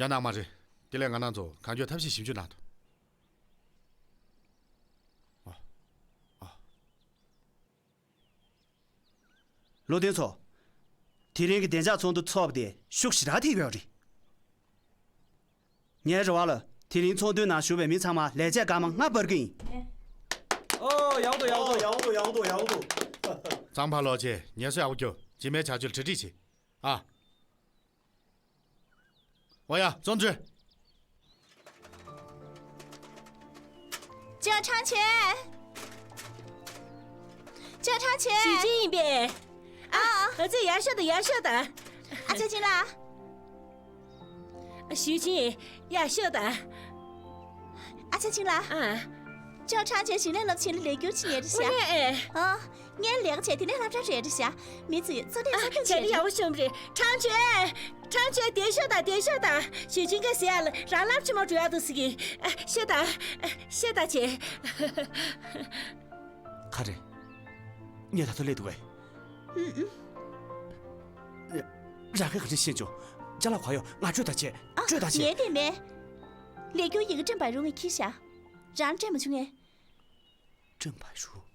ཡང་ནང་མ་རེད། དེ་ལས་ང་རང་ཚོ་གང་མགྱོགས་ཐབས་ཤེས་ཞིབ་འཇུག་གནང་དང་། ཨོ། ཨོ། བློ་མཐུན་ཚོ། དེ་རིང་གི་བདེ་འཇགས་ཚོགས་འདུ་ཚོགས་པ་དེ་ཤུགས་ཞེ་དྲག་ཐེབས་ཡོད་རེད། ངའི་རེ་བ་ལ་དེ་རིང་ཚོགས་འདུའི་ནང་ཞུགས་པའི་མི་ཚང་མ་ལས་བྱེད་སྐར་མ་ལྔ་སྤར་གི་ཡིན། ཨོ། ཡག་འདུག་ཡག་འདུག་ཡག་འདུག་ཡག་འདུག་ཡག་འདུག་གཙང་པ་ལོག་བྱས་ངལ་གསོ་ཡག་པོ་རྒྱོབ། རྗེས་མའི་བྱ་སྤྱོད་ལ་གྲ་སྒྲིག་བྱེད། ཨ། ཨོ་ཡ། ཚོགས་འདུ་གྲོལ། ཅོ་ཁྲང་ཆེ། ཅོ་ཁྲང་ཆེ། ཞུས་ཅིན་ཡིན་པས། ཨ། ཨ་ཙི། ཡར་ཤོག་དང་། ཡར་ཤོག་དང་། ཨ་ཅག་ཅིན་ལགས། ཞུས་ཅིན། ཡར་ཤོག་དང་། ཨ་ཅག་ཅིན་ལགས། ཨ། ཅོ་ཁྲང་ཆེ་ཞིང་ལས་སློབ་ཆེན་ལ་ལས་འགུལ་ཕྱིན་ཡོད་རེད་ཤག་ཨ། ངས་ལས་ཀ་བྱས་དེ་ནས་སློབ་གྲྭར་འགྲོ་ཡ་རེད་ཤག་མི་ཚོས་གཙོ་གནད་ཨ། གཙོ་སྐྱོང་བྱས་ཡག་པོ་བྱུང་བ་རེད། ཁྲང་ཆེ། ཁྲང་ཆེ། བདེ་ཤོག་དང་། བདེ་ཤོག་དང་། ཞུས་ཅིན་གྱིས་ཟེར་ཡག་ལ་རང་སློབ་ཆེན་མོ་འགྲོ་ཡག་འདུག་ཟེར་གི། ཨ། ཤོག་དང་། ཨ། ཤོག་དང་། ཆེ། ག་རེ། ངས་ད་ལྟ་སླེབས་འདུག་གས། ཨུ་ཨུ། རང་གིས་ག་རེ་ཤེས་བྱུང་། ཅ་ལག་ག་ཡོད། ང་སྤྲོད་ད་བྱེད། ཨ། སྤྲོད་ད་བྱེད། ངས་དེ་མེད། ལས་འཁྱུར་ཡི་གེ་ཀྲེང་བའི་རུང་ངས་ཁྱེར་བཞག་རང་སྤྲད་མ་བྱུང་ངས། ཀྲེང་བའི་རུང་།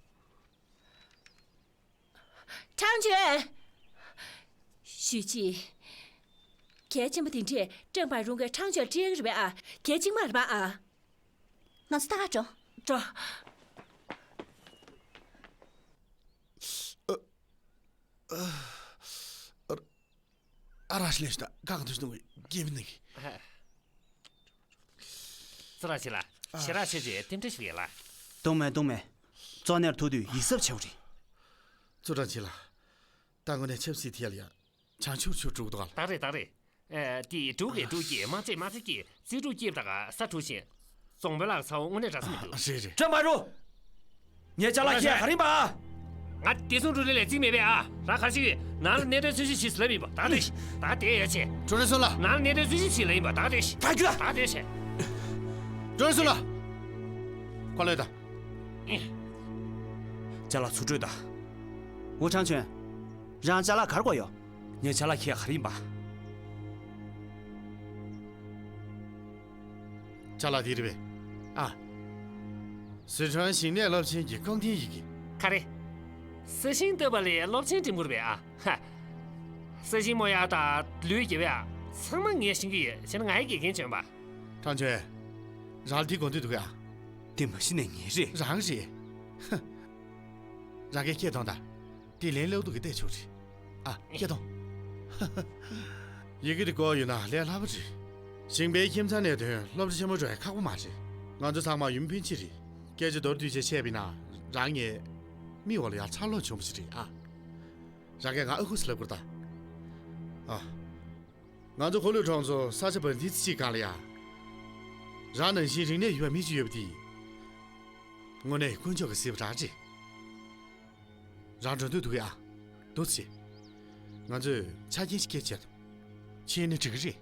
ཁྲང་ཆོན། ཞུས་ཅི། གལ་ཆེན་པོ་དེ་འདྲས་ཀྲེང་བའི་རུང་གིས་ཁྲང་ཆོན་སྤྲད་ཀྱི་རེད་པས་ཨ། གལ་གཅིག་མ་རེད་པ་ཨ། ང་ཚོ་ད་ག་འགྲོ། འགྲོ། ཨ་ར་ཤི་ལེ་ཤི་ད་ག་ག་དུ་ཤི་ནུ་གི་བི་ནི་གི། ཙི་ར་ཆེ་ལ་ཤེ་ར་ཆེ་ཆེ་རྟེན་འབྲེལ་ཞིག་ཡོད་ལ། གཏོང་མེད་གཏོང་མེད། གཙོ་གནད་ཐུག་དུས་ཡིད་གཟབ་བྱེད་དགོས་རེད། ཙི་ར་ཆེ་ལ། ད་དངོས་གནས་ཆབ་སྲིད་ཐད་ལ་ཡ། བྱང་ཆུབ་ཆོས་དྲུག་འདུག་ལ། ད་རེད་ད་རེད། ཨེ། དེ་དྲུག་གི་དྲུག་གི་མ་ཚད་མ་ཚད་ཀྱི་རྩིས་དྲུག་སྐྱིབས་དང་ས་དྲུག་ཤིང་། རྫོང་དཔོན་ལགས་ཚ་བོ་དངོས་གནས་འདྲ་ས་མི་འདུག་རེད་རེད། ཀྲེང་བའི་རུང་། ངས་ཅ་ལག་ཁྱེར་ག་རེ་ཡིན་པ། ང་བདེ་སྲུང་འགྲོ་ལས་ལས་རྩིས་མེད་པས་ཨ། རང་ག་རེ་ཞིག་ཡོད། ནང་ལ་གནད་དོན་འཚོལ་ཞིབ་བྱེད་ཟེར་ལབ་ཡིན་པ་ད་དེ་ཤི། ད་དེ་ཡ་ཆེ། ཀྲུའུ་རེན་སུན་ལགས། ནང་ལ་གནད་དོན་འཚོལ་ཞིབ་བྱེད་ལབ་ཡིན་པ་ད་དེ་ཤི། ད་རྒྱུ་ད། ད་དེ་ཤི། ཀྲུའུ་རེན་སུན་ལགས། ཁོ་ལོས་ད། ཅ་ལག་ཚུར་སྤྲོད་ད། ཝུ་ཁྲང་ཆོན། རང་ཅ་ལག་ག་རེ་དགོས་ཡོད། ངས་ཅ་ལག་ཁྱེར་ག་རེ་ཡིན་པ། ཅ་ལག་འདི་རེད་པས། ཨ། སི་ཁྲོན་ཞིང་ལས་སློབ་ཆེན་གྱི་རྐང་འཐེན་ཡི་གེ། ག་རེ། ས་ཞིང་བཏབ་པ་ལས་སློབ་ཚན་འགྲིམ་དགོས་རེད་པས་ཨ། ཧ། ས་ཞིང་རྨོ་ཡག་དང་ལུད་རྒྱག་ཡག་ཚང་མ་ངས་ཤེས་ཀྱི་ཡོད། བྱས་ན་ང་ཡི་དགེ་རྒན་བྱོན་པ། ཁྲང་ཆོན། རང་ལ་འདི་དགོས་འདོད་འདུག་གས་ཨ། དེ་མ་གཞི་ནས་ངའི་རེད། རང་རེད། ཧ། རང་གིས་སྐད་གཏོང་དང་། དེ་ལན་སློག་འདུག་གི་བལྟས་ཆོག་རེད། ཨ། སྐད་གཏོང་། ཡི་གེ་དེ་བཀོག་ཡོད་ན་ལས་སླ་པོ་རེད། ཞིང་པའི་ཁྱིམ་ཚང་ནས་ཐོན་སློབ་གྲྭ་ཆེན་མོ་འགྲོ་ཡ་ཁག་པོ་མ་རེད། ང་ཚོ་ཚང་མ་ཡུམ་སྤུན་མཆེད་རེད། སྐད་ཆ་མདོར་བསྡུས་བྱས་བཤད་པ་ཡིན་ན། རང་ངའི་མིག་འོག་ལ་ཡ་འཚར་ལོངས་བྱུང་བ་ཞིག་རེད་ཨ། རང་གིས་ང་ཨ་ཁུ་ཟེར་ལབ་དགོས་རེད་ད། ཨ། ང་ཚོ་ཧུ་ལུ་གྲོང་ཚོ་ས་ཆ་བ་འདི་ཚོ་གཅིག་སྒང་ལ་ཡ། རང་ནང་བཞིན་རིག་གནས་ཡོད་པ་མི་གཅིག་ཡོད་པ་དེ། དངོས་གནས་དཀོན་མཆོག་གིས་གཟིགས་པ་འདྲ་ཅིག་རང་འགྲོ་འདོད་འདུག་གས་ཨ། འདུག་སེ། ང་ཚོས་ཆ་རྐྱེན་ཞིག་སྐྱེལ་བྱེད་དོ། ཕྱིན་ནས་འགྲིག་གི་རེད།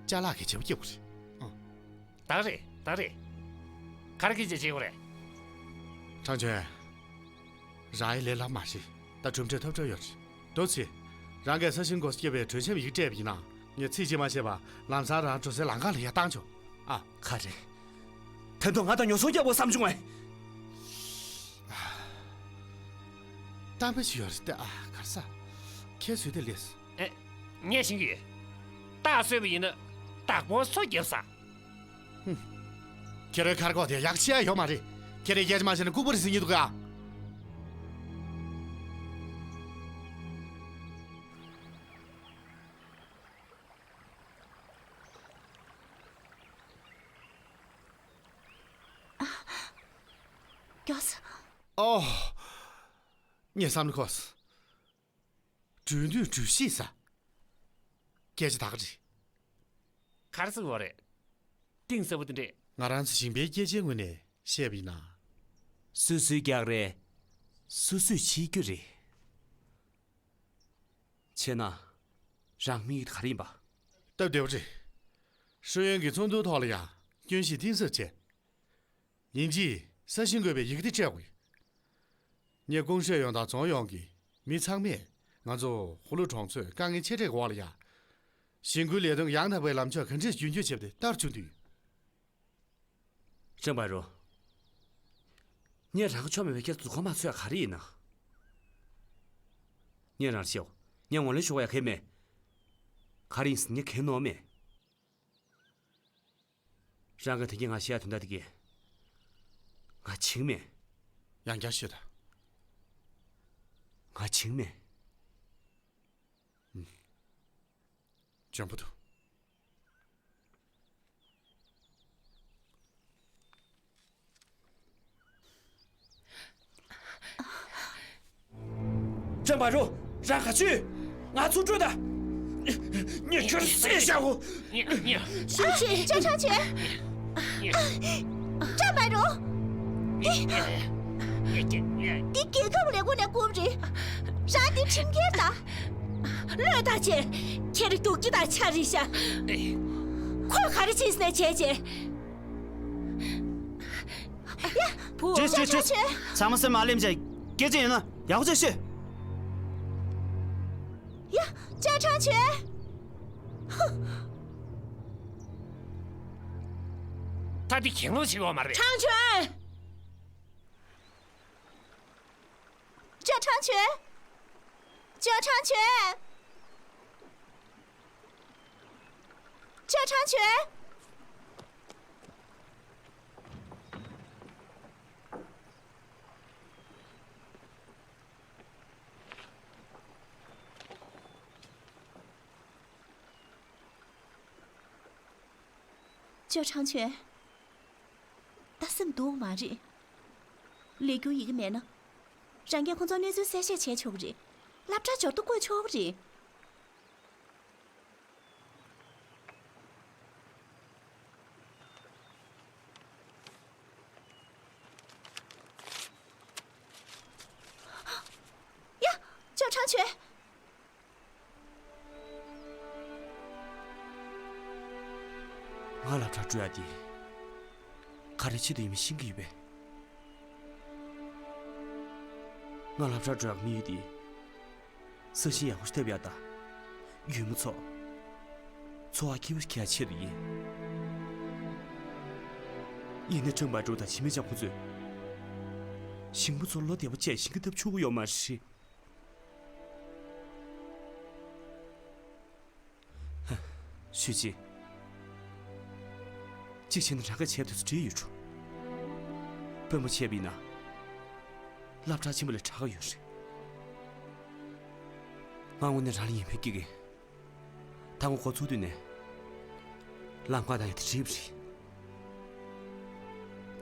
ཅ་ལག་གི་བྱེད་པོ་སྐྱེལ་དགོས་རེད། ཨང་། ད་རེད་ད་རེད། ག་རེ་སྐད་ཆ་བྱེད་དགོས་རེད། ཁྲང་ཆོན། རང་ཡི་ལས་སླ་མ་རེད། ད་གྲུབ་འབྲས་ཐོབ་འཕྲོ་ཡོད་རེད། འདུག་སེ། རང་གིས་ས་ཞིང་སྒོ་སྐྱེ་བའི་གྲོས་འཆམ་ཡིག་སྤྲད་པ་ཡིན་ན། ངས་ཚིག་གཅིག་མ་བཤད་པ་ལམ་སང་རང་འགྲོ་སའི་ལམ་ཁ་ལ་ཡར་བཏང་ཆོག་ཨ། ག་རེ། ད་དུང་ང་དང་ཉོ་ཚོང་རྒྱག་དགོས་བསམ་བྱུང་ངས། གཏམ་དཔེ་ཞིག་ཡོད་རེད་ད་ཨ། གར་ས། ཁྱེད་བཟོས་ཏེ་ལས། ཨེ། ངས་ཤེས་ཀྱི་ཡོད། སྟག་གསོད་པ་ཡིན་ན། སྟག་པོ་སོ་རྒྱབ་ས། ཧུམ། ཁྱེད་རའི་ཁ་རྒོག་དེ་ཡག་ཤོས་ཡོད་མ་རེད། ཁྱེད་རའི་སྐད་ཆ་མ་བཤད་ན་ལྐུགས་པ་རེད་ཟེར་མཁན་འདུག་ག་མགྱོགས་སེ། ཨོ། ངས་བསམ་བློ་འཁོར་སོང་། གྲོས་མཐུན་གྲོས་གཞི་ཟེར། སྐད་ཆ་ད་ག་རེད། ག་རེ་ཟེར་བ་རེད། གཏིང་ཟབ་པོ་དེ་འདྲས། ང་རང་ཚོ་ཞིང་པའི་སྐད་ཆའི་ངོས་ནས་བཤད་པ་ཡིན་ན། སོ་སོའི་རྒྱག་རེད། སོ་སོས་བྱེད་རྒྱུ་རེད། བྱས་ན། རང་དམིགས་ཡུལ་ག་རེ་ཡིན་པ། སྟབས་བདེ་བོ་རེད། ཧྲུའུ་ཡོན་གྱིས་ཚོགས་འདུའི་ཐོག་ལ་ཡང་སྐྱོན་བརྗོད་གཏིང་ཟབ་བྱས། ཡིན་གཅིག་ས་ཞིང་དགོས་པའི་ཡི་གེ་དེ་སྤྲད་དགོས། ངས་ཀུང་ཧྲེ་ཡོང་དང་རྫོང་ཡོངས་ཀྱི་མི་ཚང་མས་ང་ཚོ་ཧུ་ལུ་གྲོང་ཚོས་དཀའ་ངལ་ཆེ་གྲས་ཀྱི་འོག་ལ་ཡ། ཞིང་ཁུལ་ལས་དོན་ཡང་དག་པའི་ལམ་ཕྱོགས་ག་འདྲས་རྒྱུན་འཁྱོངས་བྱེད་པ་དེ་ལྟ་རུ་བཅུག་འདོད་ཡོད། ཀྲེང་བའི་རུང་། ངས་རང་ཆོ་མེད་པའི་ཁྱེད་ཚོ་གོ་མ་ཚོད་ག་རེ་ཡིན་ན། ངས་རང་ཤེའོ། ངས་ངོ་ལེན་ཞུ་བ་ཡ་གལ་མེད། ག་རེ་ཡིན་ཟེར་ངས་གལ་ནོར་མེད། རང་གིས་དེ་གིན་ང་ཤེས་ཡ་དོན་དག་དེ་གིན། ང་བྱིངས་མེད། ཡང་བསྐྱར་ཤོད་དང་། ང་བྱིངས་མེད། ཨུམ། འཇོན་པོ་འདུག་ཀྲེང་བ་རུ། རང་ག་ཚོད། ང་ཚུར་སྤྲོད་དང་། ངས་ཁྱོད་བསད་བཞག་གོ། ཞུ་ཆེ་ཅ་ཁྲག་ཆེ། ཀྲེང་བ་རུ། འདི་རྒྱལ་ཁབ་ལས་ཁུངས་ནས་བསྐུར་བ་རེད། རང་འདི་ཁྲིམས་འགལ་ད། བློས་བཏང་བྱས། ཁྱེད་རི་སྡུག་གི་དང་ཆ་རི་ཤ། ཁོ་ག་རེ་བྱས་ནས་བྱས་བྱས། བུ། ཅི་ཅི་ཅི། ཚང་མ་སེམས་མ་ལེམ་བྱས། སྐད་ཆ་ཡིན་ན་ཡག་པོ་བྱས་ཤོད། ཡ། ཅ་ཁྲག་ ཆོས། ད་འདི་གྱེན་ལོག་བྱེད་ཡོད་མ་རེད། ཁྲང་ཆོན། ཅོ་ཁྲང་ཆོན། ཅོ་ཁྲང་ཆོན། ཅོ་ཁྲང་ཆོན། ཅོ་ཁྲང་ཆོན། ད་སེམས་སྡུག་མ་རེད། ལས་འགུལ་ཡི་གེ་མེད་ན། རང་གིས་ཁོང་ཚོར་གནས་ཚུལ་གསལ་བཤད་བྱས་ཆོག་གི་རེད། སློབ་གྲྭར་འབྱོར་ཐོ་བཀོད་ཆོག་གི་རེད། ཡ། ཅོ་ཁྲང་ཆོན། ང་སློབ་གྲྭར་འགྲོ་ཡ་དེ་ག་རེ་ཆེད་དུ་ཡིན་མིན་ཤེས་ཀྱི་ཡོད་པས། ང་སློབ་གྲྭར་འགྲོ་ཡག་དམིགས་ཡུལ་དེ། ས་ཞིང་ཡག་པོ་ཞིག་བཏབ་ཡག་དང་། ཡུལ་མི་ཚོ་འཚོ་བ་སྐྱིད་པོ་ཞིག་སྐྱེལ་ཡག་ཆེད་དུ་ཡིན། ཡིན་ནའི་ཀྲང་པ་ཀྲོའུ་དང་ཇི་མི་ཅང་ཁོང་ཚོས་ཞིང་པ་ཚོར་བློ་བདེ་པོ་བྱས་ཞིང་ཁ་བཏབ་ཆོག་གི་ཡོད་མ་རེད། ཧ། ཞུས་ཅིན། གཅིག་བྱས་ན་རང་གིས་བྱས་དུས་སུ་འགྲིག་ཡོད་འགྲོ། དཔོན་པོ་བྱས་པ་ཡིན་ན། སློབ་གྲྭ་ཆེན་པོ་ལས་དྲག་གི་ཡོད་རེད། ང་དངོས་གནས་རང་ལ་ཡིད་མི་སྐྱོ་གི། ད་ངོ་འགོ་ཚུགས་དུས་ནས་ལམ་ཁ་དང་ཡང་དེ་འགྲིག་པ་རེད།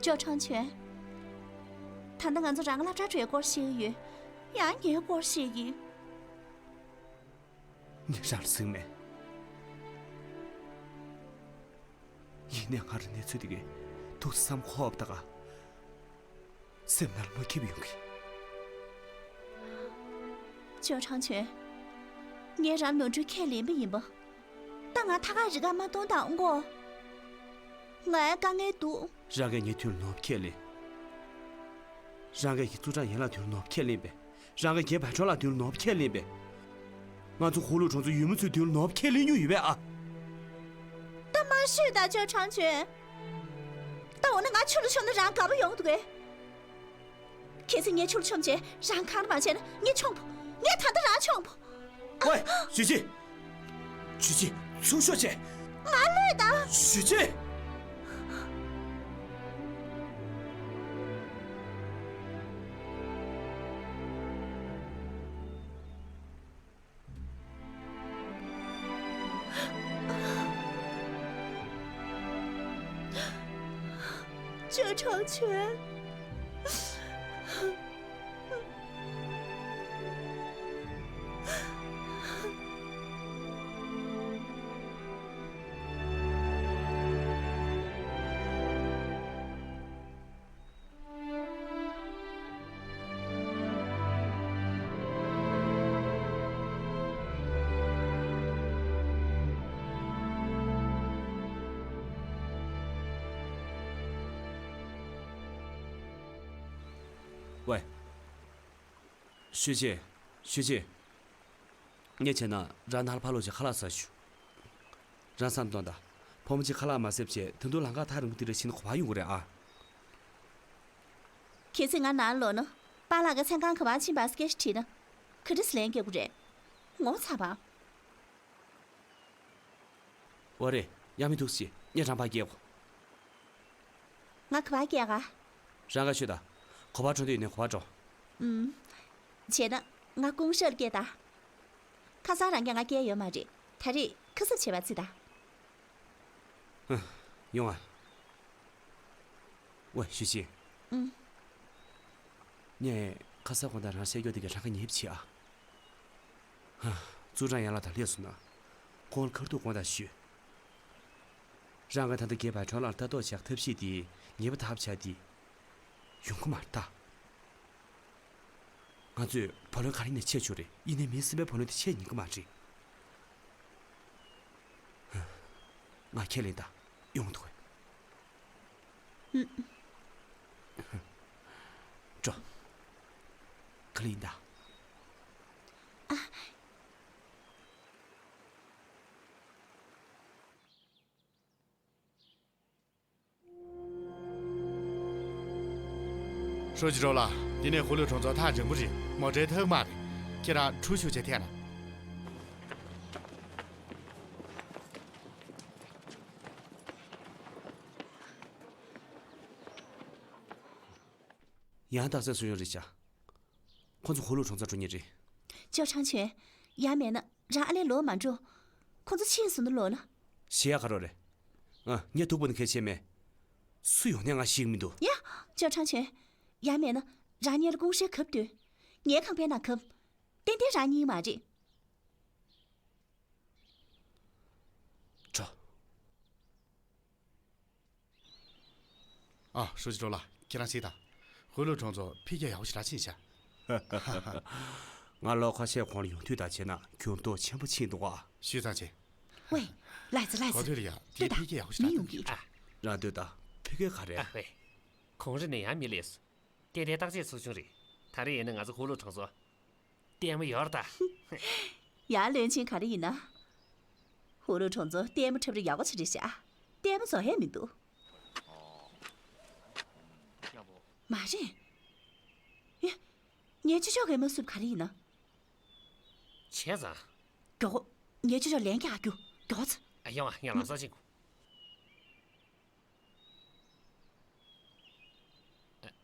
ཅོ་ཁྲང་ཆོན། ད་ལྟ་ང་ཚོ་རང་སློབ་གྲྭར་འགྲོའི་སྐོར་བཤད་ཀྱི་ཡོད། ཡང་ངའི་སྐོར་བཤད་ཀྱི། ངས་རང་ལ་ཟེར་མེད། ཡིན་ནའི་ང་རང་གནས་ཚུལ་དེ་གའི་ཐུགས་བསམ་ཁོག་པ་དགའ། སེམས་ནང་ལ་མ་སྐྱིད་པ་ཡོང་གི། ཅོ་ཁྲང་ཆོན། ངས་རང་ནོར་འཁྲུལ་ཁས་ལེན་པ་ཡིན་པ། ད་ང་ཐད་ཀར་རི་ཁར་མ་གཏོང་དང་གོ། ང་ཡང་དཀའ་ངལ་འདུག། རང་གིས་ངའི་དོན་ལ་ནོར་བུ་ཁས་ལེན། རང་གིས་ཀྱི་ཙུའུ་ཀྲང་ཡན་ལགས་དོན་ལ་ནོར་བུ་ཁས་ལེན་པས། རང་གིས་རྒན་བལ་ཁྲོ་ལགས་དོན་ལ་ནོར་བུ་ཁས་ལེན་པས། ང་ཚོ་ཧུའུ་ལུའུ་གྲོང་ཚོའི་ཡུལ་མི་ཚོའི་དོན་ལ་ནོར་བུ་ཁས་ལེན་མྱོང་ཡོད་པས་ཨ། ད་མ་ཤོད་ད་ཅོ་ཁྲང་ཆོན། ད་འོ་ན་ང་ཆུ་ལ་མཆོངས་ན་རང་དགའ་པོ་ཡོང་འདུག་གས། གལ་སྲིད་ངས་ཆུ་ལ་མཆོངས་བྱས་རང་གང་ལ་མ་བྱས་ན་ངས་མཆོངས་པོ། ངས་ད་ལྟ་རང་མཆོངས་པོ། ཝེ། ཞུས་ཅིན། ཞུས་ཅིན། ཚུར་ཤོག་བྱས། ང་ལོས་དང་། ཞུས་ཅིན། ཅོ་ཁྲང་ཆོན། ཝེ། ཞུས་ཅིན། ཞུས་ཅིན། ངས་བྱས་ན་རང་ནང་ལ་ཕར་ལོག་བྱས་ཁ་ལག་ཟ་ཞུ། རང་བསམ་གཏོང་དང་། ཕོ་མོ་གཅིག་ཁ་ལག་མ་བཟས་བྱས་ད་དུང་ལམ་ཁ་ཐག་རིང་པོ་དེ་ར་ཕྱིན་ན་ག་པར་ཡོང་གི་རེད་ཨ། གལ་སྲིད་ང་ནང་ལོག་ན། པཱ་ལགས་ཀྱིས་མཚན་གང་ག་པར་ཕྱིན་པ་སྐད་ཆ་དྲིས་ན། ག་འདྲ་སེ་ལན་རྒྱག་དགོས་རེད། ངོ་ཚ་བ། འོ་རེད། ཡ་མི་འདུག་སེ་ངས་རང་ཕར་སྐྱེལ་གོ། ང་ག་པར་སྐྱེལ་ག། རང་ག་ཤོད་ད། ག་པར་འགྲོ་འདོད་ཡོད་ན་ག་པར་འགྲོ། ཨུམ། བྱས་ན་ང་ཀུང་ཧྲེ་ལ་སྐྱེལ་ད། ཁ་སང་རང་གིས་ང་སྐྱེལ་ཡོད་མ་རེད། ད་རེས་ཁ་གསབ་བྱེད་པ་རྩིས་ད། ཡོང་ཨ། ཝེ་ཞུས་ཅིན། ཨུམ། ངས་ཁ་སང་དགོང་དག་རང་བཤད་རྒྱུ་དེ་ག་རང་ག་ཉེས་པ་བྱེད་ཨ། ཧ། ཙུའུ་ཀྲང་ཡན་ལགས་དང་སླེབས་སོང་ན། ཁོང་ལ་ཁ་ཐུག་དགོངས་དག་ཞུས། རང་གིས་ད་ལྟ་རྒན་བལ་ཁྲོ་ལགས་ལ་ལྟ་རྟོག་བྱེད་ཐབས་ཤེས་དེ་ཉེས་པ་ཐག་པ་ཆགས་དེ། ཡོང་གི་མ་རེད་ད། ང་ཚོས་བུ་ལོན་ག་རེ་ནས་ཆད་ཆོག་རེད། ཡིན་ནའི་མི་སེམས་པའི་བུ་ལོན་དེ་ཆད་ཉན་གི་མ་རེད། ང་ཁས་ལེན་ད། ཡོང་ཐུབ་གི། འགྲོ། ག་ལེ་ཡིན་ད། ཨ། ཧྲོ་ཅི་ཀྲོའུ་ལགས། འདི་ནས་ཧུ་ལུ་གྲོང་ཚོ་ཐག་རིང་པོ་རེད། མོ་ཊའི་ཐག་མ་རེད། ཁྱེད་རང་ཁྲུ་ཤུ་ཆེ་ཐད་ན། ཡང་རྟགས་གསལ་སོང་ཡོད་རེད་ཤག་ཁོ་ཚོ་ཧུ་ལུ་གྲོང་ཚོར་འགྲོ་མཁན་རེད། ཅོ་ཁྲང་ཆོན། ཡང་མེད་ན་རང་ཨ་ལས་ལོག་མ་འགྲོ། ཁོ་ཚོ་ཕྱིན་སོང་ན་ལོག་ལ། ཞེ་ཡག་ག་རོགས་རེད། ཨ། ངས་སྡུག་པོ་ནི་གལ་ཆེ་མེད། སུ་ཡོང་ནས་ང་ཤེས་ཀྱི་མི་འདུག་ཡ། ཅོ་ཁྲང་ཆོན། ཡང་མེད་ན་རང་ཉིད་ལ་ཀུང་ཧྲེ་གབ་སྡོད། ངའི་ཁང་པའི་ནང་གབ། ཏན་ཏན་རང་ཉིད་མ་རེད། ཁྲོ། ཨ། ཧྲུའུ་ཅི་ཀྲོའུ་ལགས། ཁྱེད་རང་གཟིགས་དང་། ཧུའུ་ལུའུ་གྲོང་ཚོ་འཕེལ་རྒྱས་ཡག་པོ་ཞེ་དྲག་ཕྱིན་ཤག་ང་ལོ་ཁ་ཤས་གོང་ལ་ཡོང་དུས་དང་བྱས་ན་འགྱུར་ལྡོག་ཆེན་པོ་ཕྱིན་འདུག་ཨ། ཞུས་ཙང་ཆེ། ཝེ། ལའི་ཙི་ལའི་ཙི། གོ་ཐོས་རེད་ཡ། དེ་འཕེལ་རྒྱས་ཡག་པོ་ཞེ་དྲག་གཏོང་གི་ཡོད་རེད། རང་འདོད་དང་ཕ་གིར་ག་རེ། ཨ་ཧེ། གོང་རིམ་ནས་ཡང་མི་སླེབས་སོང་། ཏན་ཏན་བརྟག་དཔྱད་ཚོགས་ཆུང་རེད། ད་རེས་ཡིན་ན་ང་ཚོ་ཧུའུ་ལུའུ་གྲོང་ཚོ་ལྟད་མོ་ཡོད་རེད་ད། ཡ། བློན་ཆེན་ག་རེ་ཡིན་ན། ཧུའུ་ལུའུ་གྲོང་ཚོ་ལྟད་མོ་འཁྲབ་རེས་ཡག་པོ་ཅིག་རེད་ཤག་ལྟད་མོ་བཟོ་ཡས་མི་འདུག་མ་རེད། ཡ། ངའི་ཅོ་ཅོ་གིས་མ་བསུབས་ག་རེ་ཡིན་ན། བྱས་ཙང་། མགྱོགས། ངའི་ཅོ་ཅོ་ལན་རྒྱག་རྒྱུ། མགྱོགས་ཙམ། ཨ། ཡོང་ཨ། ངས་ལམ་སང་ཕྱིན་གོ།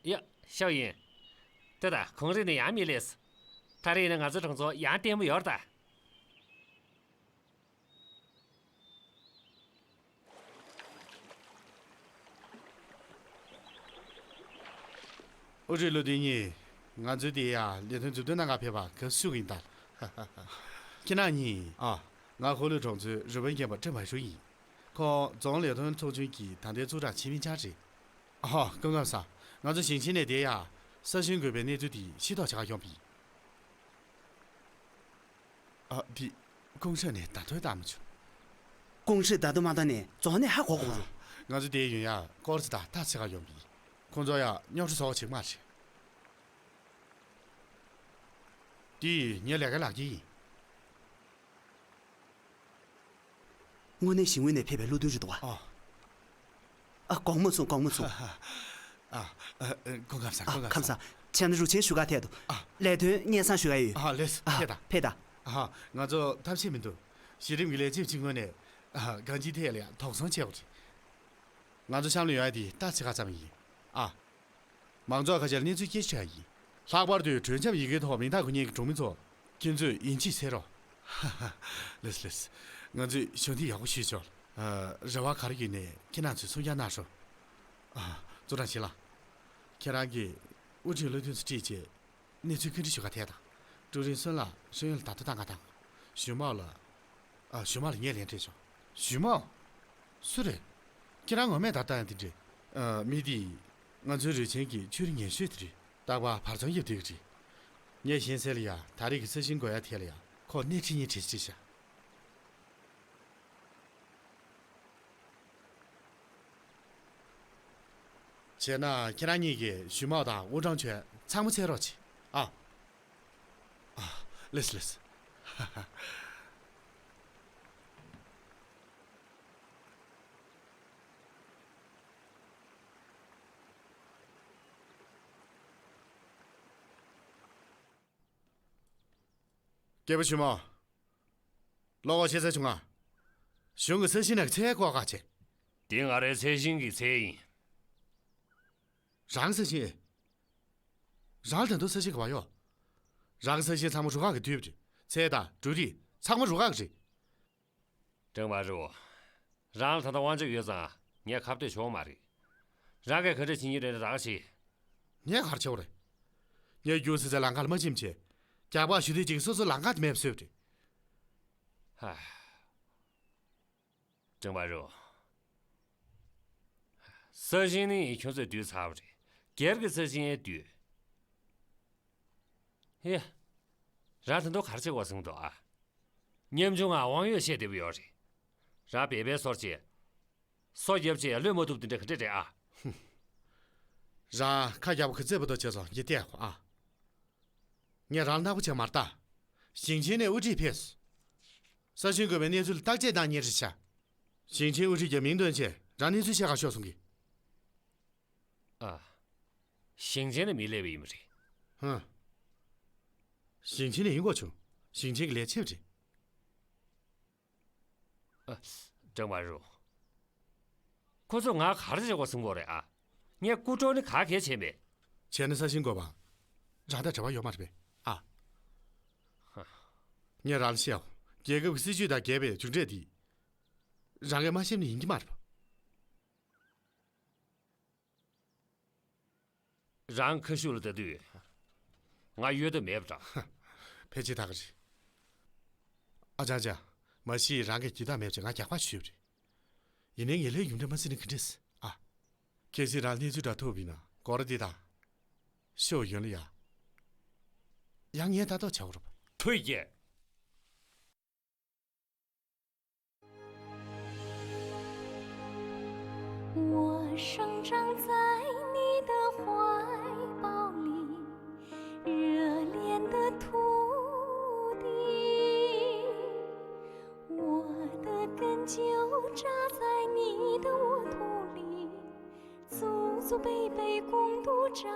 ཡ། ཤའོ་ཡིན། ལྟོས་དང་། གོང་རིམ་ནས་ཡང་མི་སླེབས། ད་རེས་ཡིན་ན་ང་ཚོའི་གྲོང་ཚོ་ཡང་ལྟད་མོ་ཡོད་རེད་ད། དབུ་ཁྲིད་བློ་མཐུན་གཉིས། ང་ཚོའི་འདིར་ཡ་ལས་དོན་མཛུབ་སྟོན་གནང་གར་ཕེབས་པར་དགའ་བསུ་ཞུ་གི་ཡིན་ད། ཁྱེད་རང་གཉིས། ཨ། ང་ཧུའུ་ལུའུ་གྲོང་ཚོའི་རི་བོན་རྒན་པ་ཀྲེང་བ་ཧྲུའུ་ཡིན། ཁོང་རྫོང་ལས་དོན་ཚོགས་ཆུང་གི་ད་ལྟའི་ཙུའུ་ཀྲང་ཆིན་མིན་ཅང་རེད། ཨ། སྐུ་ཁམས་བཟང་། ང་ཚོ་ཞིང་ཆེན་ནས་འདིར་ཡ་ས་ཞིང་བགོས་པའི་གནས་ཚུལ་དེ་ཤེས་རྟོགས་བྱེད་གར་ཡོང་བ་ཡིན། ཨ། འདི་ཀུང་ཧྲེ་ནས་བརྡ་ཐོ་བཏང་མ་བྱུང་། ཀུང་ཧྲེ་བརྡ་ཐོ་མ་བཏང་ནས་རྫོང་ནས་ཧ་གོ་དགོས་རེད། ང་ཚོ་འདིར་ཡོང་ཡ་སྐོར་ཅིག་དང་རྟ་འཚོལ་གར་ཡོང་བ་ཡིན། ཁོང་ཚོ་ཡ་རྙོག་དྲ་བཟོ་བ་བྱེད་ཀྱི་མ་རེད། འདི་ངའི་ལས་ཀའི་ལག་འཁྱེར་ཡིན། དངོས་གནས་ཞིང་ངོས་ནས་ཕེབས་པའི་བློ་མཐུན་རེད་འདུག་བ། ཨ། ཨ། དགོངས་མ་ཚོམས། དགོངས་མ་ཚོམས། ཨ། ཨ། ཨ། སྐུ་ཁམས་བཟང་། ཨ། སྐུ་ཁམས་ཁམས་བཟང་། བཟང་། བྱས་ན་རུ་ཆེན་ཞུ་གར་ཐད་དོ། ཨ། ལས་དོན་སྙན་སེང་ཞུ་གར་ཡོད། ཨ། ལེགས། ཨ། ཕེབས་དང་། ཕེབས་དང་། ཨ། ང་ཚོ་ཐབས་ཤེས་མི་འདུག་གཞི་རིམ་གྱི་ལས་བྱེད་སྤྱི་ངོས་ནས། ཨ། གང་ཅིའི་ཐད་ལ་ཡང་དོགས་ཟོན་བྱེད་དགོས་རེད། ང་ཚོ་གཤམ་ལ་ཡོང་ཡ་དེ་རྟ་འཚོལ་ག་ཙམ་ཡིན། ཨ། མང་ཚོགས་ཁ་ཤས་ལ་གནས་ཚུལ་སྐྱེལ་ཆོག་ཡ་ཡིན། ལྷག་པར་དུ་གྲོས་འཆམ་ཡི་གེའི་ཐོག་མིང་རྟགས་འགོད་མཁན་གྱི་གྲོང་མི་ཚོ། ཁྱེད་ཚོས་ཡིན་གཅིག་འཚོལ་རོགས། ལེགས་ལེགས། ང་ཚོས་ཞུ་གཏུག་ཡག་པོ་ཞུས་ཆོག་ཨ། རེ་བ་ག་རེ་ཡོད་ནའི་ཁྱེད་རང་ཚོས་གསུང་བསྐྱར་གནང་རོགས། ཨ། ཙུའུ་ཀྲང་ཞིང་ལགས། ཁྱེད་རང་གིས་དབུ་ཁྲིད་བློ་མཐུན་ཚོ་ཁྲིད་བྱས། གནས་ཚུལ་བཀའ་འདྲི་ཞུ་གར་ཐད་དང་། ཀྲུའུ་རིན་སུན་ལགས་ཧྲེན་ཡུན་ལ་བརྡ་ཐོ་བཏང་ག་དང་། ཞུས་མའོ་ལགས། ཨ། ཞུས་མའོ་ལགས་ངས་ལན་སྤྲད་ཆོག་ཞུས་མའོ། སུ་རེད། ཁྱེད་རང་ངོ་མས་བརྡ་བཏང་ཡ་དེ་འདྲས། ཨ། མི་དེ། ང་ཚོའི་རུས་ཆེན་གྱི་ཆོས་རིག་ཉན་ཤོས་དེ་རེད། རྟག་པར་བར་རྩོམ་རྒྱབ་བསྡད་ཀྱི་རེད། ངས་གཞན་སེལ་ཡ་ད་རེས་ཀྱི་ས་ཞིང་བགོ་ཡ་ཐད་ལ་ཡ་ཁོ་སྣེ་ཁྲིད་མཁན་གྲས་ཤིག་རེད་ཤག་བྱས་ན་ཁྱེད་རང་གཉིས་ཀྱིས་ཞུས་མའོ་དང་དབུ་ཀྲང་ཆོན་ཚང་མ་འཚོལ་རོགས་བྱེད། ཨ། ཨ། ལེགས་ལེགས། སྐྱེས་པ་ཞུས་མའོ། བློ་ཁོག་ཆེ་ས་བྱུང་ང་། གཞུང་གི་ས་ཞིང་ནང་གི་ཚད་བཀོད་ག་བྱེད། འདི་ང་རའི་ཚད་ཞིང་གི་ཚད་ཡིན། རང་ས་ཞིང་། རང་ལ་ད་དུང་ས་ཞིང་ག་པར་ཡོད། རང་གི་ས་ཞིང་ཚང་མ་རུ་ཁག་གིས་བསྡུས་པ་རེད། ཚད་དང་འབྲུ་རིགས་ཚང་མ་རུ་ཁག་གི་རེད། ཀྲེང་བ་རུ། རང་ལ་ད་ལྟ་དབང་ཆ་ཡོད་ཙང་ངས་ཁ་གཏད་ཆོག་མ་རེད། རང་གིས་ག་འདྲ་བྱེད་ཀྱི་རེད་ན་རང་བྱེད། ངས་ག་རེ་བྱེད་དགོས་རེད། ངས་རྒྱུ་ཚོད་ཚོད་ལམ་ཁ་ལ་མ་ཕྱིན་བྱས། རྒྱག་པ་ཞུ་དུས་ཅིག་སོ་སོའི་ལམ་ཁ་དེ་མེད་པ་བཟོས་པ་རེད། ཧ། ཀྲེང་བ་རུ། ས་ཞིང་ནི་ཁྱོད་ཚོས་བསྡུས་ཚར་བ་རེད། སྒེར་གྱི་ས་ཞིང་ཡང་བསྡུས། ཧེ། རང་ད་དུང་ག་རེ་བྱེད་དགོས་བསམ་གྱི་འདུག་ཨ། ཉམ་ཆུང་ང་དབང་ཡོད་བཤད་བདེ་པོ་ཡོད་རེད། རང་སྦལ་པའི་སོར་བྱེད། སོ་བརྒྱབ་བྱས་བློས་མ་ཐུབ་དེ་འདྲ་ག་འདྲ་རེད་ཨ། རང་ཁ་རྒྱག་པ་གི་རྩེ་པོ་དོ་བྱས་སོང་ངས་བལྟས་གོ་ཨ། ངས་རང་ལ་ནག་པོ་བྱས་མ་རེད་ད། ཞིང་ཆེན་ནས་དབུ་ཁྲིད་ཕེབས་སོང་། ས་ཞིང་བགོས་པའི་གནས་ཚུལ་བརྟག་དཔྱད་གནང་མཁན་རེད་ཤག་ཞིང་ཆེན་དབུ་ཁྲིད་ཀྱིས་མིང་འདོན་བྱས་རང་གནས་ཚུལ་བཤད་གར་ཤོག་གསུང་གི། ཨ། ཞིང་ཆེན་ལ་མི་སླེབས་པ་ཡིན་པ་རེད། ཧ། ཞིང་ཆེན་ལ་ཡིན་དགོས་བྱུང་། ཞིང་ཆེན་གྱི་ལས་བྱེད་པ་རེད། ཨ། ཀྲང་མ་རུ། ཁོ་ཚོས་ང་ག་རེ་བྱེད་དགོས་བསམ་གྱི་ཡོད་རེད་ཨ། ངས་རྐུ་འཕྲོག་ནི་ག་གེ་བྱས་མེད། བྱས་ན་ས་ཞིང་དགོས་པ། རང་དང་འབྲེལ་བ་ཡོད་མ་རེད་པས་ཨ། ཧ། ངས་རང་ལ་བཤད་ཡོད། རྒྱལ་ཁབ་ཀྱི་སྲིད་ཇུས་དང་འགལ་བའི་མཇུག་འབྲས་འདི། རང་གིས་མ་ཤེས་ནི་ཡིན་གྱི་མ་རེད་པ། རང་ཁ་ཤུགས་ལ་ལྟ་དུས། ང་གཡོལ་ཐབས་མེད་པ་འདྲ། ཕལ་ཆེར་ད་ག་རེད། ཨ་ཅག་ཅག། མ་གཞི་རང་གིས་འགྱོད་པ་མེད་ཅེས་ང་རྒྱག་པ་ཞུས་པ་རེད། ཡིན་ནའི་ངའི་ལས་ཡུན་འདྲ་མ་ཟིན་ན་ག་འདྲས་ཨ། གལ་སྲིད་རང་གནས་ཚུལ་འདྲ་ཐུབ་པ་ཡིན་ན་སྒོ་ར་འདི་དང་། ཤོག་ཡོན་ལ་ཡ། ཡང་ངས་ལྟ་རྟོག་བྱ་དགོས་རེད་པ། ཐུགས་རྗེ་ཆེ། 我生长在你的怀抱里，热恋的土地，我的根就扎在你的沃土里，祖祖辈辈共度朝